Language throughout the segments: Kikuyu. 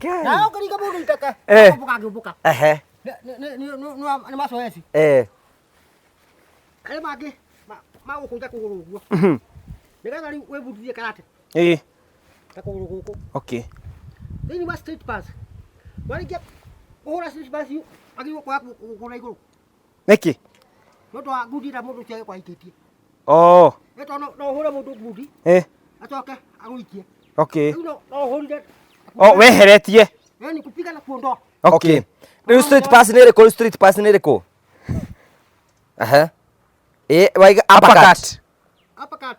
Nawe ũkĩringa mũndũ iteke. Eh. Ũmbũka angĩũmbũka. Ehe. Nĩ macoeci. Eh. Arĩa mangĩ magũkũnja kũgũrũ ũguo. Nĩgetha rĩu wĩbundithie karate Ĩĩ. ta kũgũrũ gũkũ. Okay. Thĩinĩ wa straight pass. Warĩkia kũhũra straight pass wagĩrĩirwo kuoya kũgũrũ na igũrũ. Nĩkĩ? Nĩ ũndũ wa ngundi ĩrĩa mũndũ ũcio agĩkorwo aikĩtie. Oh. Nĩ tondũ no ũhũre mũndũ ngundi Eh. acoke agũikie. Okay. Rĩu no ũhũrire. Oh, weheretie. Yaani kupiga na kuondoa. Okay. Rĩu straight pass nĩ ĩrĩkũ? Rĩu straight pass nĩ ĩrĩkũ? Ehe. Ĩ waiga uppercut. Uppercut.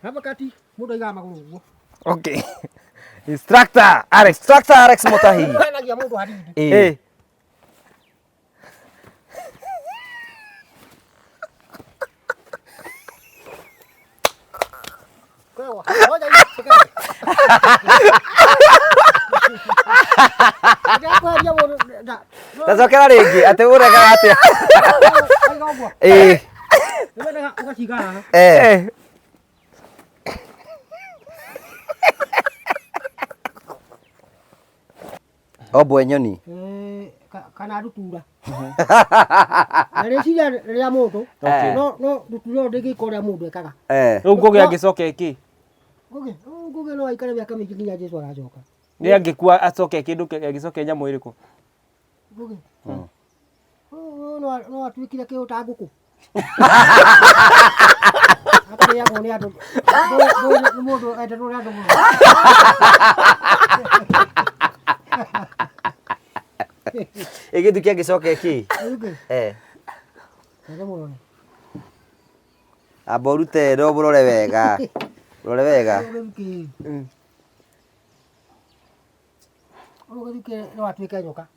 Uppercut mũndũ aigaga magũrũ ũguo. Okay. Instructor Alex. Instructor Alex Mutahi. Henagia mũndũ hanini. Ĩ. Eh. Kwewa. Ngoja hiyo peke yake. Ndakweheria mũndũ nda. Tacokera rĩngĩ atĩ ũregaga atĩa? Aiga ũguo. Ĩ. Nĩwendaga ũgaciga haha. Eh. Eh. Ombwe nyoni. Eh, kana ndutura. Na rĩciria rĩa mũndũ. Okay. No ndutura ĩyo ndĩngĩka ũrĩa mũndũ ekaga. Eh. Rĩu ngũgĩ angĩcoka ĩkĩ? Ngũgĩ, ngũgĩ no aikare mĩaka mĩingĩ nginya Jesũ agacoka. Nĩ angĩkua acoke kĩndũ angĩcoke nyamũ ĩrĩkũ? Ngũgĩ. Ũyũ no atuĩkire kĩũ ta ngũkũ. Akarĩagwo nĩ andũ. Nĩ mũndũ endetwo nĩ andũ mũno. Ĩ gĩthuki angĩcoka ĩkĩ? Gĩthukĩ, Eh. reke mũrore. Amba ũrute ĩno ũrore wega. Ũrore wega. Ũyũ gĩthukĩ. Ũyũ gĩthukĩ no atuĩke nyoka.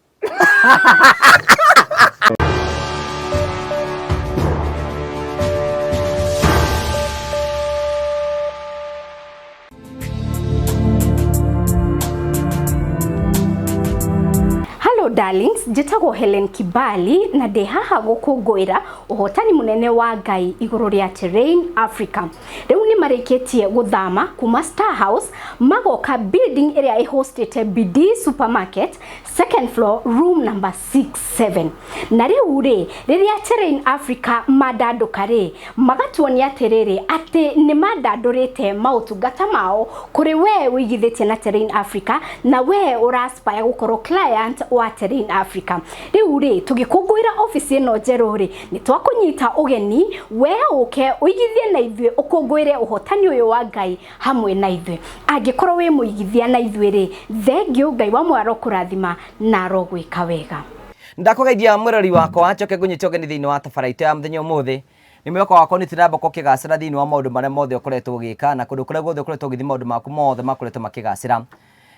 Hello darlings, njĩtagwo Helen Kibali na ndĩ haha gũkũngũĩra ũhotani mũnene wa Ngai igũrũ rĩa Terrain Africa. Rĩu nĩ marĩkĩtie gũthama kuma Star House magoka building ĩrĩa ĩhostĩte Bidii Supermarket second floor room number 67. Na rĩu rĩ, rĩrĩa Terrain Africa mandandũka rĩ, magatuonia atĩrĩrĩ atĩ nĩ mandandũrĩte maũtungata mao kũrĩ we ũigithĩtie na Terrain Africa na we ũraspire gũkorwo client wa Terrain Africa. Rĩu rĩ, tũgĩkũngũĩra obici ĩno njerũ rĩ, nĩ twakũnyita ũgeni we ũke ũigithie na ithuĩ ũkũngũĩre ũhotani ũyũ wa Ngai hamwe na ithuĩ. Angĩkorwo wĩ mũigithia na ithuĩ rĩ, thengiũ Ngai wa muoyo arokũrathima na arogwĩka wega. Ndakũgeithia mwĩrori wakwa njoke ngũnyite ũgeni thĩinĩ wa tabara itũ ya mũthenya ũmũthĩ. Nĩ mwĩhoko wakwa nĩ ũtiramba ũkĩgacĩra thĩinĩ wa maũndũ marĩa mothe ũkoretwo ũgĩka na kũndũ kũrĩa guothe ũkoretwo ũgĩthiĩ maũndũ maku mothe makoretwo makĩgacĩra.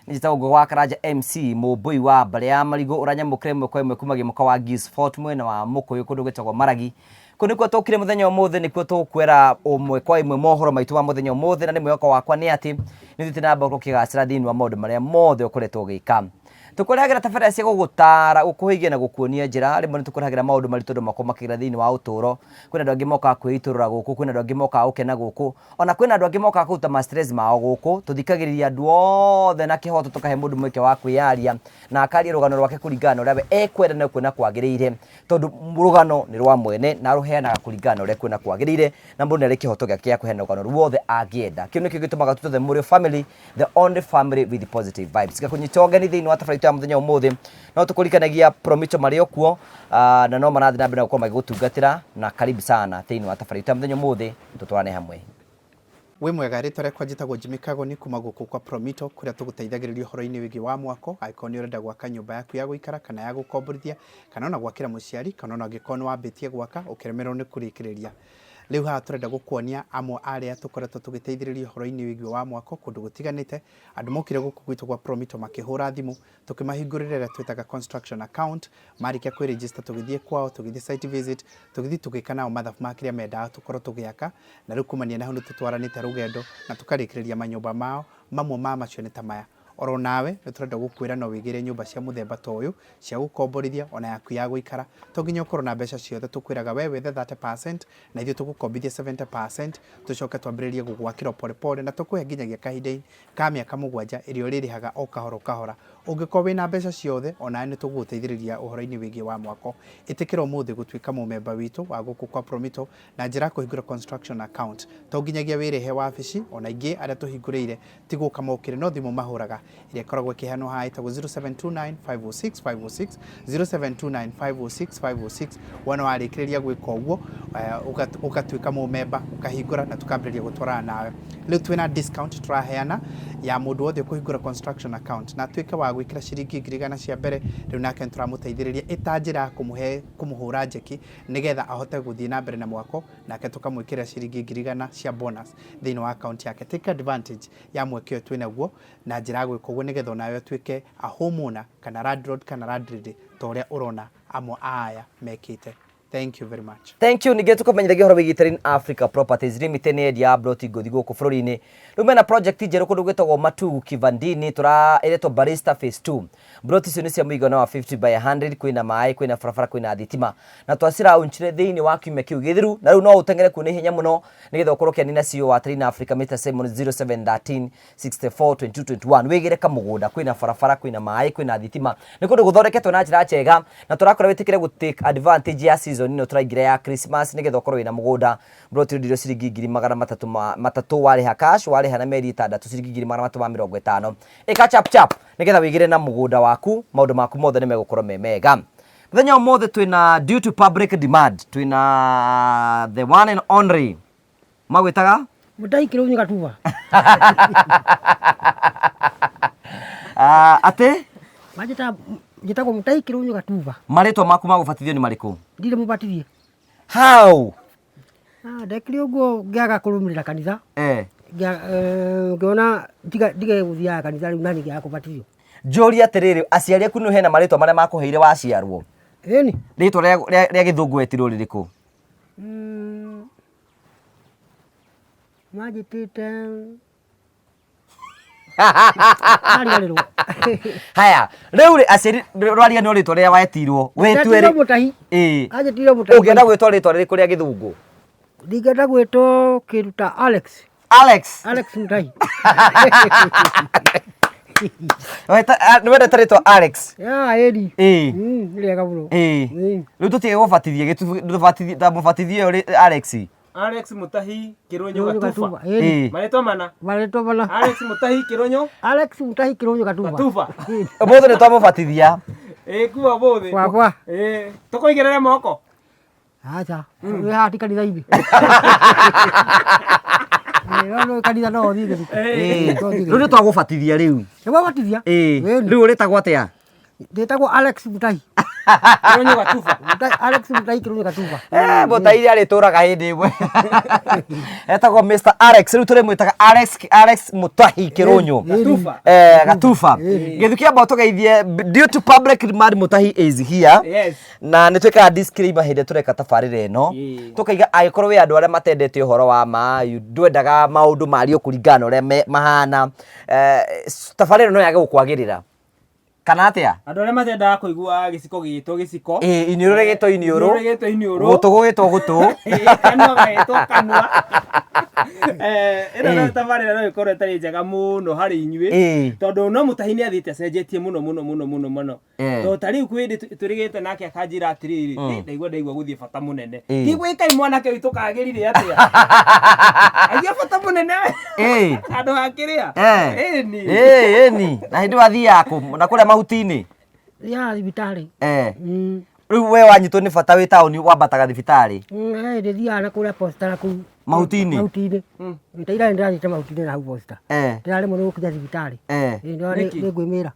Nĩ njĩtagwo Ngũgĩ wa Karanja MC mũmbũi wa mbarĩ ya marigũ ũranyamũkĩra ĩmwe kwa ĩmwe kuma gĩmũka wa Geese Fort mwena wa Mũkũyũ kũndũ gwĩtagwo Maragi. Kũu nĩkuo tũkire mũthenya ũmũthĩ nĩkuo tũkwĩra ũmwe kwa ĩmwe mohoro maitũ ma mũthenya ũmũthĩ na nĩ mwĩhoko wakwa nĩ atĩ nĩ ũthiĩte na mbere ũkĩgacĩra thĩinĩ wa maũndũ marĩa mothe ũkoretwo ũgĩka. Tũkũrehagĩra tabarĩra cia gũgũtara, gũkũhĩgia na gũkuonia njĩra. Rĩmwe nĩ tũkũrehagĩra maũndũ maritũ andũ makoragwo makĩgera thĩinĩ wa ũtũũro. Kwĩna andũ angĩ mokaga kwĩitũrũra gũkũ, kwĩna andũ angĩ mokaga gũkena gũkũ, ona kwĩna andũ angĩ mokaga kũruta ma stress mao gũkũ. Tũthikagĩrĩria andũ othe na kĩhoto tũkahe mũndũ mweke wa kwĩyaria na akaria rũgano rwake kũringana na ũrĩa we ekwenda na ekuona kwagĩrĩire. Tondũ rũgano nĩ rwa mwene na arũheanaga kũringana na ũrĩa ekuona kwagĩrĩire na mũndũ nĩ arĩ kĩhoto gĩake gĩa kũheana rũgano ruothe angĩenda. Kĩu nĩkĩo gĩtũmaga tũtwe The Mũrĩo Family, the only family with positive vibes. Ngakũnyita ũgeni thĩinĩ wa tabarĩra itũ ya mũthenya ũmũthĩ no tũkũririkanagia Promito marĩ o kuo na no marathiĩ na mbere na gũkorwo magĩgũtungatĩra na karibu sana thĩinĩ wa tabarĩra itũ ya mũthenya ũmũthĩ tũtwarane hamwe. Wĩ mwega, rĩtwa rĩakwa njĩtagwo Jimmy Kagoni kuma gũkũ kwa Promito kũrĩa tũgũteithagĩrĩria ũhoro-inĩ wĩgiĩ wa mwako, angĩkorwo nĩ ũrenda gwaka nyũmba yaku ya gũikara kana ya gũkomborithia, kana ona gwakĩra mũciari, kana ona angĩkorwo nĩ wambĩtie gwaka ũkĩremererwo nĩ kũrĩkĩrĩria. Rĩu haha tũrenda gũkuonia amwe a arĩa tũkoretwo tũgĩteithĩrĩria ũhoro-inĩ wĩgiĩ wa mwako kũndũ gũtiganĩte. Andũ mokire gũkũ gwitũ gwa Promito makĩhũra thimũ, tũkĩmahingũrĩra ĩrĩa twĩtaga construction account, marĩkia kwĩ register tũgĩthiĩ kwao, tũgĩthiĩ site visit, tũgĩthiĩ tũgĩka nao mathabu ma kĩrĩa mendaga tũkorwo tũgĩaka, na rĩu kumania na hau nĩ tũtwaranĩte rũgendo na tũkarĩkĩrĩria manyũmba mao, mamwe ma macio nĩ ta maya. Oro nawe nĩ tũrenda gũkwĩra no wĩgĩre nyũmba cia mũthemba ta ũyũ cia gũkomborithia ona yaku ya gũikara. To nginya ũkorwo na mbeca ciothe, tũkwĩraga we wethe 30% na ithuĩ tũgũkombithie 70%, tũcoke twambĩrĩrie gũgwakĩra o pole pole, na tũkũhe nginyagia kahinda ka mĩaka 7 ĩrĩa ũrĩrĩhaga o kahora o kahora. Ũngĩkorwo wĩna mbeca ciothe, onawe nĩ tũgũgũteithĩrĩria ũhoro-inĩ wĩgiĩ wa mwako. Ĩtĩkĩra ũmũthĩ gũtuĩka mũmemba witũ wa gũkũ kwa Promito na njĩra ya kũhingũra construction account. To nginyagia wĩrehe wabici, ona aingĩ arĩa tũhingũrĩire ti gũka mokire no thimũ mahũraga ĩrĩa ĩkoragwo ĩkĩheanwo haha ĩtagwo 0729 506 506, 0729 506 506. Wona warĩkĩrĩria gwĩka ũguo, ũgatuĩka mũmemba, ũkahingũra na tũkambĩrĩria gũtwarana nawe. Rĩu twĩna discount tũraheana ya mũndũ wothe ũkũhingũra construction account na atuĩke wa gwĩkĩra ciringi 100,000 cia mbere. Rĩu nake nĩtũramũteithĩrĩria ĩta njĩra ya kũmũhũra njeki nĩgetha ahote gũthiĩ na mbere na mwako, nake tũkamwĩkĩrĩra ciringi 100,000 cia bonus thĩinĩ wa account yake. Take advantage ya mweke ũyũ twĩnaguo na njĩra ya gwĩka ũguo nĩgetha onawe ũtuĩke a homeowner kana landlord kana landlady ta ũrĩa ũrona amwe a aya mekĩte. Thank you very much. Thank you. Ningĩ tũkũmenyithagia ũhoro wĩgiĩ Terrain Africa Properties Limited, nĩ endia ya ploti ngũthi gũkũ bũrũri-inĩ. Rĩu mena project njerũ kũndũ gwĩtagwo Matugu Kivandini, tũra ĩretwo Barista Phase 2. Ploti icio nĩ cia mũigana wa 50 by 100, kwĩna maĩ, kwĩna barabara, kwĩna thitima. Na twaciraunchire thĩinĩ wa kiumia kĩu gĩthiru, na rĩu no ũteng'ere kuo na ihenya mũno nĩgetha ũkorwo ũkĩanina CEO wa Terrain Africa Mr. Simon 0713 64 22 21. Wĩgĩre kamũgũnda, kwĩna barabara, kwĩna maĩ, kwĩna thitima. Nĩ kũndũ gũthondeketwo na njĩra njega, na tũrakora wĩtĩkĩre gũ take advantage ya season ĩno tũraingĩra ya Christmas nĩgetha ũkorwo wĩna mũgũnda. Ploti ĩrendio ciringi ngiri magana matatũ ma matatũ warĩha cash, warĩha na mĩeri 6 ciringi 350,000. Ĩka chap chap nĩgetha wĩgĩre na mũgũnda waku, maũndũ maku mothe nĩ megũkorwo me mega. Mũthenya ũmũthĩ twĩna due to public demand, twĩna the one and only magwĩtaga Mũtahi Kĩrũnyi Gatuba. Atĩ Manjĩtaga njĩtagwo Mũtahi Kĩrũnyi Gatuba. Marĩtwa maku ma gũbatithio nĩ marĩkũ? Ndirĩ mũbatithie. How? Ndekire ũguo ngĩaga kũrũmĩrĩra kanitha. Ngĩona ndige gũthiaga kanitha rĩu nani ngĩaga kũbatithio. Njũrie atĩrĩrĩ, aciari aku nĩ hena marĩtwa marĩa makũheire waciarwo? Ĩni. Rĩtwa rĩa gĩthũngũ wetirwo rĩrĩkũ? Manjĩtĩte Ariganĩrwo. Haya, rĩu rĩ aciari rwaria no rĩtwa rĩrĩa wetirwo. Wetue Ndetĩirwo Mũtahi. Ĩĩ. Anjĩtire Mũtahi. Ũngĩenda gwĩtwo rĩtwa rĩrĩkũ rĩa gĩthũngũ? Ndingĩenda gwĩtwo kĩndũ ta Alex. Alex. Alex Mũtahi. Nĩ wendete rĩtwa Alex? Ya, ĩni. Ĩĩ. Nĩ rĩega mũno. Ĩĩ. Rĩu tũtige gũbatithie, tamũbatithie ũyũ Alex. Alex Mutahi Kirunyu Kirunyu Gatuba. Gatuba. Ĩni. Ĩĩ. Marĩtwa mana. Marĩtwa mana. Alex Mutahi Kirunyu Alex Mutahi Kirunyu Gatuba. Gatuba. Ũmũthĩ nĩ twamũbatithia. Ĩĩ kuwa ũmũthĩ. Baba. Ĩĩ. Tũkũigĩrĩre moko. Acha. Wĩ haha ti kanitha-inĩ. Ĩĩ, no kanitha no ũthiĩ gĩthiko. Ĩĩ. No ũthiĩ Rĩu nĩ twagũbatithia rĩu. Nĩ wabatithia? Ĩĩ. Ĩni. Rĩu ũrĩtagwo atĩa? Ndĩtagwo Alex Mutahi. Kirunyu Gatuba. Alex Mutahi Kirunyu Gatuba. Mũtahi arĩtũraga hĩndĩ ĩmwe. Etagwo Mr. Alex, rĩu tũrĩmwĩtaga Alex, Alex Mutahi Kirunyu. Gatuba. Gatuba. Gĩthuki amba tũgeithie due to public demand Mutahi is here. Yes. Na nĩ twĩkaga disclaimer hĩndĩ tũreka tabarĩra ĩno. Ĩĩ. Tũkaiga angĩkorwo wĩ andũ arĩa matendete ũhoro wa ma, ndwendaga maũndũ mario kũringana na ũrĩa mahana. Tabarĩra ĩno no yage gũkwagĩrĩra. Kana atĩa? Andũ arĩa matendaga kũigua gĩciko gĩgĩtwo gĩciko. Ĩĩ, iniũrũ rĩgĩtwo iniũrũ. Iniũrũ rĩgĩtwo iniũrũ. Gũtũ gũgĩtwo gũtũ. Ĩĩ, kanua gagĩtwo kanua. Ĩno no tabarĩra no ĩkorwo ĩtarĩ njega mũno harĩ inyuĩ. Ĩĩ. Tondũ no Mũtahi nĩ athiĩte acenjetie mũno mũno mũno mũno mũno. Tondũ ta rĩu kwĩ hĩndĩ tũrĩgĩte nake akanjĩra atĩrĩrĩ, ndaigua gũthiĩ bata mũnene. Ti gwĩkai mwanake witũ kagĩrire atĩa? Aigua bata mũnene we. Handũ ha kĩrĩa? Ĩni. Ĩĩ, ĩni. Na hĩndĩ wathiaga kũ? Na kũrĩa mahuti-inĩ? Thiaga thibitarĩ. Rĩu we wanyitwo nĩ bata wĩ taũni wambataga thibitarĩ? Ndĩthiaga na kũrĩa posta na kũu. Mahuti-inĩ? Mahuti-inĩ. Ta ira nĩndĩrathiĩte mahuti-inĩ na hau posta. Ndĩraremwo nĩ gũkinya thibitarĩ. Ĩĩ, nĩ ngwĩmĩra.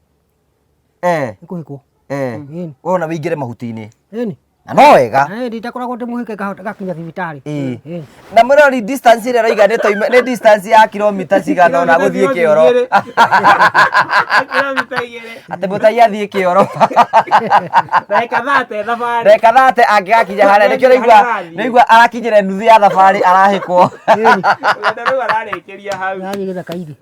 Nĩ kũhĩkwo. Ĩni. Wona wĩingĩre mahuti-inĩ? Ĩni. Na no wega. Nditakoragwo ndĩ mũhĩke ngahota ngakinya thibitarĩ. Ĩĩ. Ĩĩ. Na mũrori distance ĩrĩa aroiga nĩ toime nĩ distance ya kilomita cigana ũna gũthiĩ kĩoro. Kilomita igĩrĩ. Atĩ mũtai athiĩ kĩoro. Ndagĩka thate thabarĩ. Ndagĩka thate angĩgakinya harĩa nĩkĩo Harĩa ũraigua arathiĩ. nĩigua arakinyĩra nuthu ya thabarĩ arahĩkwo. Rũgendo rũu ararĩkĩria hau. Ndathiĩ gĩthaka-inĩ.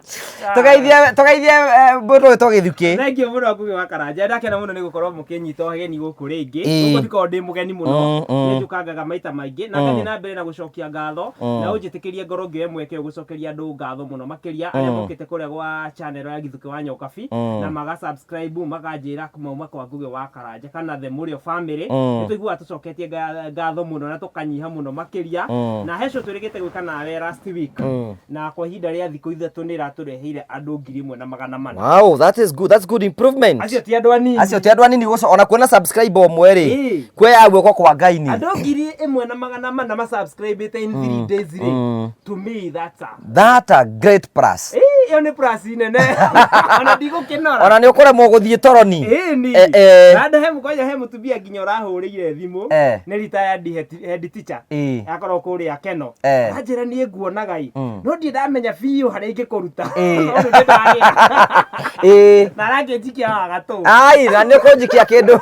Tũgeithie tũgeithie mũndũ ũyũ tũgĩthukĩ. Thengiũ mũno Ngugi wa Karanja, ndakena mũno nĩ gũkorwo mũkĩnyita ũgeni gũkũ rĩngĩ. Ĩĩ. Gũkũ ndikoragwo ndĩ mũgeni mũno, Mm. nĩ njũkangaga maita maingĩ na ngathiĩ na mbere na gũcokia ngatho, na ũnjĩtĩkĩrie ngorwo ngĩoya mweke ũyũ gũcokeria andũ ngatho mũno makĩria arĩa mokĩte kũrĩa gwa channel ya Gĩthukĩ wa Nyokabi na maga subscribe makanjĩra mauma kwa Ngugi wa Karanja kana The Mũrĩo Family. Nĩ tũiguaga tũcoketie ngatho mũno na tũkanyiha mũno makĩria, na he show twĩrĩgĩte gwĩka nawe last week, na kwa ihinda rĩa thikũ ithatũ nĩ ĩratũreheire andũ 1400. Wow, that is good. That's good improvement. Acio ti andũ anini. Acio ti andũ anini gũco ona kuona subscribe ũmwe rĩ. Ĩĩ. Kuoya guoko kwa Ngai ni. Andũ 1400 masubscribĩte in 3 days rĩ, to me that's a That a great plus. Ĩĩ, ĩyo nĩ plus nene, ona ndigũkĩnora. Ona nĩ ũkũremwo gũthiĩ toroni. Ĩni. Eh, eh. Na andũ he kwanja he mũtumia nginya ũrahũrĩire thimũ, Eh. nĩ retired head teacher, Ĩĩ. akorwo kũrĩa Keno, Eh. anjĩra niĩ nguonaga ĩ, no ndirĩ ndamenya biũ harĩa ingĩkũruta. Ĩĩ. No rĩu nĩndagĩra. Ĩĩ. Na arakĩnjikia wa gatũ. Ai, na nĩ ũkũnjikia kĩndũ.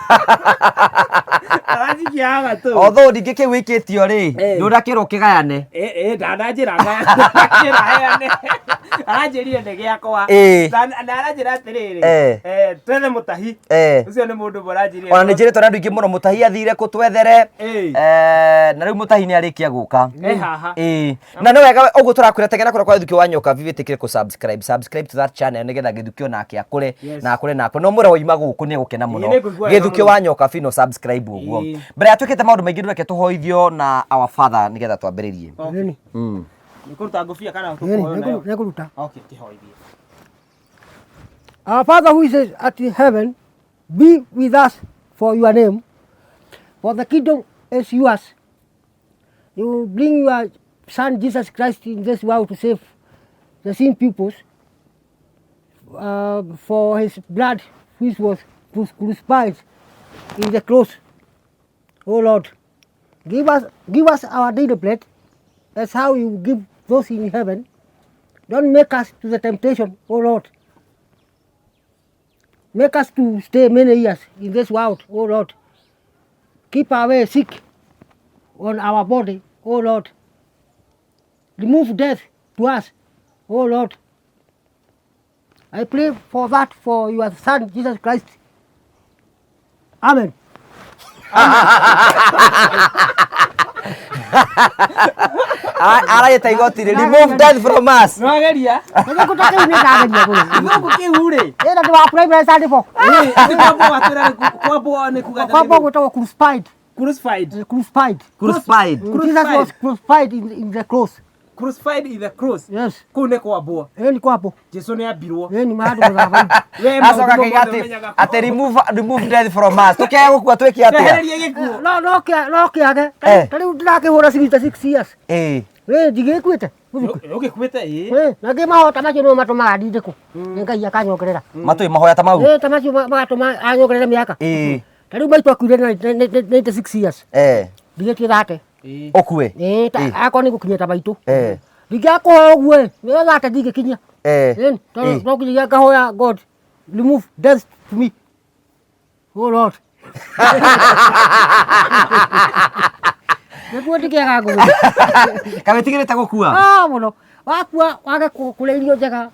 Aranjikia wa gatũ. Although ndingĩ kĩu wĩkĩtio rĩ, Eh. ndũrakĩrwo kĩgayane. Ĩ ndananjĩra ndananjĩra heane, aranjĩrire nĩ gĩakwa. Ĩĩ. Na aranjĩra atĩrĩrĩ, Eh. twethe mũtahi. Eh. Ũcio nĩ mũndũ ũmwe ũranjĩrire. Ona nĩ njĩrĩtwo nĩ andũ aingĩ mũno mũtahi athire kũ twethere. Ĩĩ. Eh, na rĩu mũtahi nĩ arĩkia gũka. Eh, haha. Ĩĩ. Na nĩ wega ũguo tũrakwĩra teng'era kũrĩa kwa Gĩthukĩ wa Nyoka wĩtĩkĩre kũ subscribe, subscribe to that channel nĩgetha Gĩthukĩ onake akũre Yes. na akũre na akũre. No mwĩra waima gũkũ nĩ egũkena mũno. Ĩĩ, nĩngũigua wega Gĩthukĩ mũno. wa Nyoka no subscribe ũguo. Ĩĩ. Mbere ya twĩkĩte maũndũ maingĩ reke tũhoithio na our father nĩgetha twambĩrĩrie. Ĩni. Nĩ kũruta ngũbia kana Ĩni, tũkũhoyo nayo? nĩngũruta. Okay, kĩhoithie. Our Father who is at heaven, be with us for your name, for the kingdom is yours. You bring your Son Jesus Christ in this world to save the sin peoples, for his blood which was crucified in the cross. O Lord, give us our daily bread, as how you give those in heaven. Don't make us to the temptation, O Lord. Make us to stay many years in this world, O Lord. Keep away sick on our body, O Lord. Remove death to us, O Lord. I pray for that for your Son, Jesus Christ. Amen. Aragĩta igoti-rĩ, remove death from us. Nĩwageria? Nĩngũtaka nĩ ndageria mũno. Gĩthũngũ kĩu rĩ, Ĩna ndĩ wa primary standard four. Ĩĩ, atĩ kwambwo watwĩra nĩ kwambwo nĩ kuga atĩ Kwamba gwĩtagwo crucified. Crucified. Crucified. Crucified. Jesus was crucified in the cross. Crucified in the cross. Yes. Kũu nĩ kwambwo. Ĩni kwambwo. Jesu nĩ ambirwo. Ĩni mahandũ mũtharaba-inĩ. We Acoka maũndũ akiuga mothe atĩ ũmenyaga atĩ remove death from us. Tũkĩaga gũkua twĩke atĩa? Twehererie gĩkuũ. No kĩage. Eh. Ta rĩu ndĩrakĩhũra 66 years. Ĩĩ. Ĩ ndigĩkuĩte. Ũgĩkuĩte ĩĩ. Ĩ, na ngĩ mahota macio nĩmo matũmaga ndindĩkwo. Nĩ Ngai akanyongerera. Matũĩ mahoya ta mau. Ĩ ta macio magatũma anyongerere mĩaka. Ĩĩ. Ta rĩu maitũ akuire na 96 years. Eh. Ndigĩtie thate. Ũkue. Ĩ ta Ĩ. akorwo nĩ gũkinyia ta maitũ. Eh. Ndingĩakũhoya ũguo ĩ, nĩyo thate ndingĩkinyia. Eh. Ĩni, tondũ Ĩ. no nginyagia ngahoya God remove death to me. Oh Lord. Nĩguo ndingĩaga ngũgĩ. Kamĩtigĩrĩte gũkua. Ah, mũno. Wakua wage kũrĩa irio njega.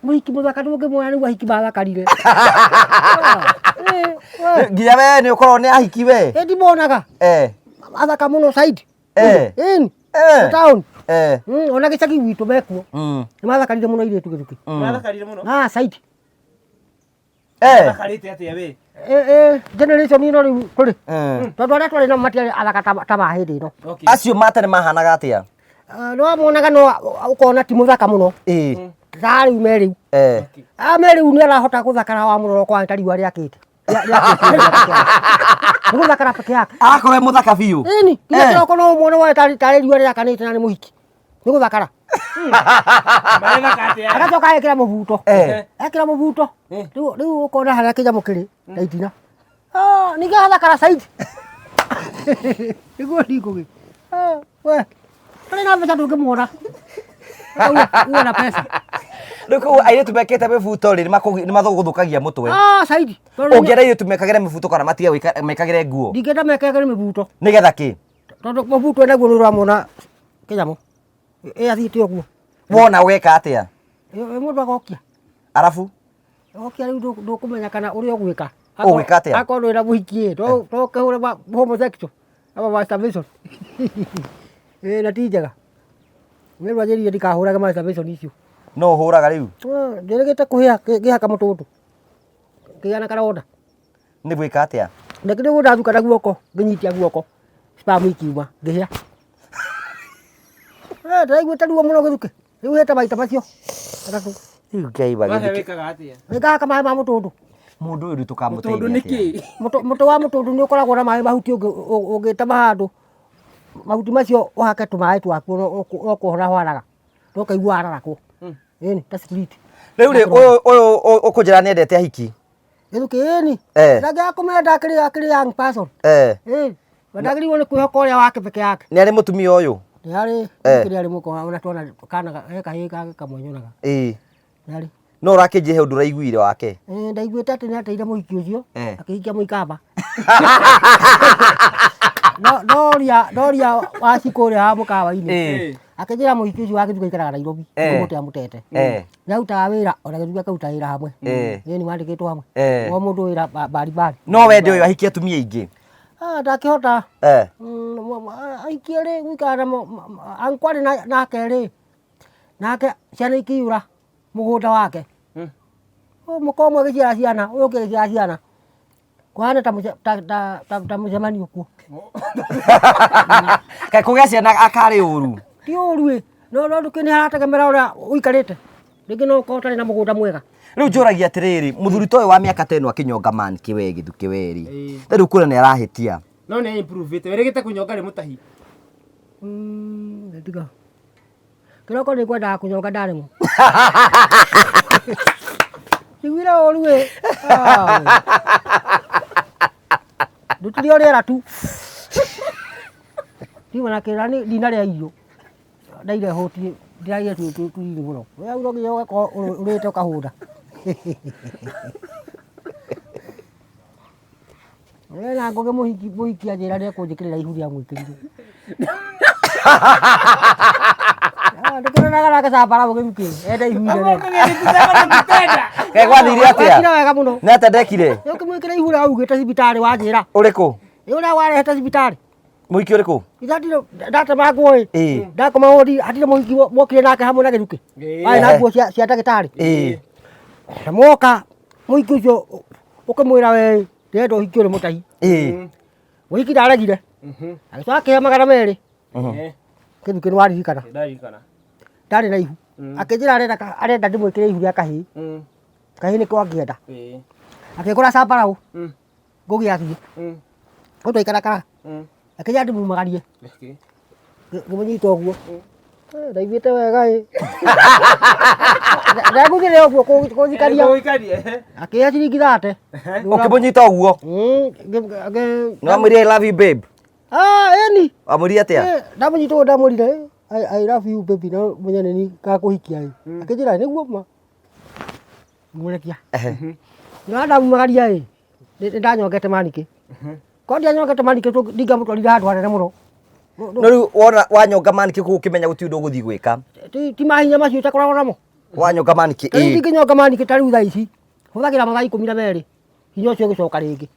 Mũhiki mũthaka ndũngĩmuona nĩguo ahiki mathakarire. Nginya we nĩ ũkorwo nĩ ahiki we. Ĩ ndimonaga. Eh. Athaka mũno side. Eh. Ĩni. Eh. Town. Eh. Ona gĩcagi gwitũ mekuo. Nĩ mathakarire mũno airĩtu gĩthukĩ. Mathakarire mũno. Ah, side. Eh. Mathakarĩte atĩa we? Ĩ generation ĩno rĩu kũrĩ. Mm. Tondũ arĩa twarĩ nao matiarĩ athaka ta ma hĩndĩ ĩno. Okay. Acio matene mahanaga atĩa? Ah, no monaga no ũkona ti mũthaka mũno. Ĩĩ. Ta rĩu me rĩu. Eh. Ah, me rĩu nĩ arahota gũthakara wa mũroro kwa ta riũa rĩakĩte. Nĩ gũthakara peke yake. Arakorwo e mũthaka biũ. Ĩni, nginya Eh. kĩroko no ũmuone woe tarĩ riũa rĩakanĩte na nĩ mũhiki. Nĩ gũthakara. Marethaka atĩa? Agacoka agekĩra mũbuto. Eh. Ekĩra mũbuto. Rĩu ũkona harĩa kĩnyamũ kĩrĩ ta itina. Ah, ningĩ athakara saidi. Nĩguo ndingũgĩ. We. Ũrĩ na mbeca ndũngĩmuona. Uwe na pesa. Rĩu koguo airĩtu mekĩte mĩbuto rĩ nĩ mathũgũthũkagia mũtwe. Ah, saidi. Ũngĩenda airĩtu mekagĩre mĩbuto kana matige mekagĩre nguo? Ndingĩenda mekagĩre mĩbuto. Nĩgetha kĩ? Tondũ mũbuto naguo nĩ ũramuona kĩnyamũ. Ĩ athiĩte ũguo. Wona ũgeka atĩa? Ĩ mũndũ agokia. Arabu? Okia rĩu ndũkũmenya kana ũrĩa ũgwĩka. Ũgwĩka atĩa? Akorwo ndũrĩ na mũhiki ĩ, no ũkĩhũre homosexual ama masturbation. Ĩ na ti njega. Nĩ rwanjĩrire ndikahũrage masturbation icio. No ũhũraga rĩu? Njĩrĩgĩte kũhĩa ngĩhaka mũtũndũ. Ngĩgĩa na karonda. Nĩ gwĩka atĩa? Ndekire ũguo ndathuka na guoko, ngĩnyitia guoko. Sperm ikiuma, ngĩhĩa. Ndĩraiguĩte ruo mũno gĩthukĩ. Rĩu hĩte maita macio. Matatũ. Rĩu Ngai Wahe wagĩthikĩ. wĩkaga atĩa? Ngahaka maĩ ma mũtũndũ. Mũndũ ũyũ rĩu Mũtũndũ tũkamũteithia nĩ atĩa? kĩ? Mũtĩ wa mũtũndũ nĩ ũkoragwo na maĩ mahuti ũngĩtema handũ. Mahuti macio ũhake tũmaĩ twakuo no kũhora ũharaga. No ũkaigua wararakwo. Ĩni, ta spirit. Rĩu rĩ ũyũ ũyũ ũkũnjĩra nĩ endete ahiki? Gĩthukĩ ĩni. Eh. Ndangĩaga kũmenda akĩrĩ young person. Eh. Ĩni. Ndagĩrĩirwo nĩ kwĩhoka ũrĩa wake peke yake. Nĩ arĩ mũtumia ũyũ? Nĩ arĩ Eh. kĩrĩa arĩ mũko ona tuona kana he kahĩĩ kangĩ kamwe nyonaga. Ĩĩ. Nĩ arĩ. No ũrakĩnjĩra he ũndũ ũraiguire wake? Ĩĩ ndaiguĩte atĩ nĩ ateire mũhiki ũcio Eh. akĩhikia mũikamba. No ndoria ndoria wacikũ ũrĩa wa mũkawa-inĩ. Ĩĩ. Akĩnjĩra mũhiki ũcio wa Gĩthukĩ aikaraga Nairobi. Eh. Mũndũ amũtete. Eh. Nĩ arutaga wĩra ona Gĩthukĩ akaruta wĩra hamwe. Eh. Ĩĩ nĩ mandĩkĩtwo hamwe. Eh. O mũndũ wĩra mbari mbari. No wende ũyũ ahikie atumia aingĩ? Ah, ndakĩhota. Eh. Aikie rĩ gũikara na angĩkorwo arĩ nake rĩ nake ciana ikĩiyũra mũgũnda wake. Mũka ũmwe agĩciara ciana ũyũ ũngĩ agĩciara ciana kũhana ta mũcemanio kuo. Kaĩ kũgĩa ciana akarĩ ũru? Ti ũru ĩ, no no ndũkĩ nĩ harategemera ũrĩa ũikarĩte. Rĩngĩ no ũkorwo ũtarĩ na mũgũnda mwega. Rĩu njũragia atĩrĩrĩ, mũthuri ta ũyũ wa mĩaka ta ĩno akĩnyonga man kĩwe gĩthukĩ werĩ. Rĩu kũrĩa nĩ arahĩtia. No nĩ improve ĩte. Wĩrĩgĩte kũnyonga rĩ mũtahi? Tiga. Kĩroko nĩ ngwendaga kũnyonga ndaremwo. Njiguire ũru ĩ. Ndutire o rĩera tu. Ndiuma na kĩrĩra ndinarĩa irio. Ndaire hũtiĩ, ndĩrarĩire tũnini mũno. We no nginya ũgakorwo ũrĩte ũkahũna. We na ngũgĩ mũhiki mũhiki anjĩra nĩ ekũnjĩkĩrĩra ihu rĩa mwĩkĩrire. Ndũkĩronaga nake cambara mũgĩthukĩ enda ihu inene. Kaĩ gwathire atĩa? Wekire wega mũno. Nĩ atĩa ndekire? Nĩ ũkĩmwĩkĩra ihu rĩa augĩte thibitarĩ wanjĩra. Ũrĩkũ? Nĩ ũrĩa warehete thibitarĩ. Mũhiki ũrĩkũ? Ithatire ndatemangwo ĩ. Ĩĩ. Ndakoma wodi hatirĩ mũhiki mokire nake hamwe na gĩthukĩ. Warĩ na nguo cia ndagĩtarĩ. Ĩĩ. Na moka mũhiki ũcio ũkĩmwĩra we ndĩrenda ũhiki ũrĩ mũtahi. Ĩĩ. Mũhiki ndaregire. Agĩcoka akĩhe 200. Gĩthukĩ nĩ waririkana. Ndaririkana. Ndarĩ na ihu. Akĩnjĩra arenda arenda ndĩmwĩkĩre ihu rĩa kahĩĩ. Kahĩĩ nĩko angĩenda. Akĩgũra cambarau. Ngũgĩ athiĩ. Kũu twaikarakara. Akĩnjĩra ndĩmumagarie. Ngĩmũnyita ũguo. Ndaiguĩte wega ĩ. Ndaiguithire ũguo kũnjikaria. Akĩhe ciringi 30. Ũkĩmũnyita ũguo? Nĩ wamwĩrire I love you babe? Ah, ĩni. Wamwĩrire atĩa? Ndamũnyita ũguo ndamwĩrire I love you baby no mũnya nĩ ngakũhikia ĩ. Akĩnjĩra nĩguo ma. Ngĩmũrekia. No ndamumagaria ĩ, nĩ ndanyongete manike. Korwo ndianyongete manike ndingĩamũtwarire handũ hanene mũno. No rĩu wona wanyonga manike kũu ũkĩmenya gũtirĩ ũndũ ũgũthiĩ gwĩka. Ti mahinya macio itakoragwo namo. Wanyonga manike Rĩu ĩĩ. ndingĩnyonga manike ta rĩu thaa ici. Hũthagĩra mathaa 12 hinya ũcio ũgĩcoka rĩngĩ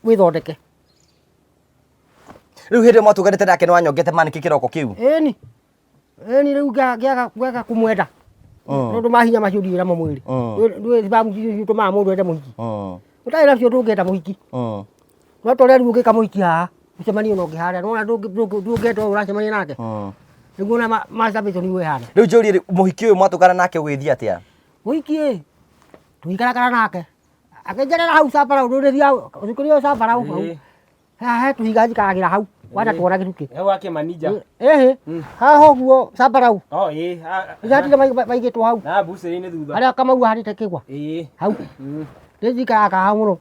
wĩthondeke. Rĩu hĩndĩ ĩyo mwatũnganĩte nake nĩ wanyongete manike kĩroko kĩu? Ĩni. Ĩni rĩu ngĩaga kũmwenda. Tondũ mahinya macio ndirĩ namo mwĩrĩ. Ndũĩ thibamu icio citũmaga mũndũ ende mũhiki. Ũtarĩ nacio ndũngĩenda mũhiki. No ta ũrĩa rĩu ũngĩka mũhiki haha, mũcemanio na ũngĩ harĩa, nĩwona ndũngĩenda ũyũ ũracemania nake. Nĩguo ona masturbation nĩguo ĩhana. Rĩu njũrie rĩ, mũhiki ũyũ mwatũngana nake ũgĩthiĩ atĩa? Mũhiki ĩ, tũgĩikarakara nake. Akĩnjerera hau cambarau, ndũrĩthiaga, ũthikĩrĩria cambarau hau. Haha he tũhiga njikaragĩra hau, wana tuona gĩthukĩ. Hau akĩmanija. Ĩhĩ, haha ũguo cambarau. Oh, ĩĩ. Ithatire maigĩtwo hau. Na mbucĩrĩ-inĩ thutha. Harĩa Kamau ahandĩte kĩgwa. Ĩĩ. Hau. Nĩ njikaraga hau mũno.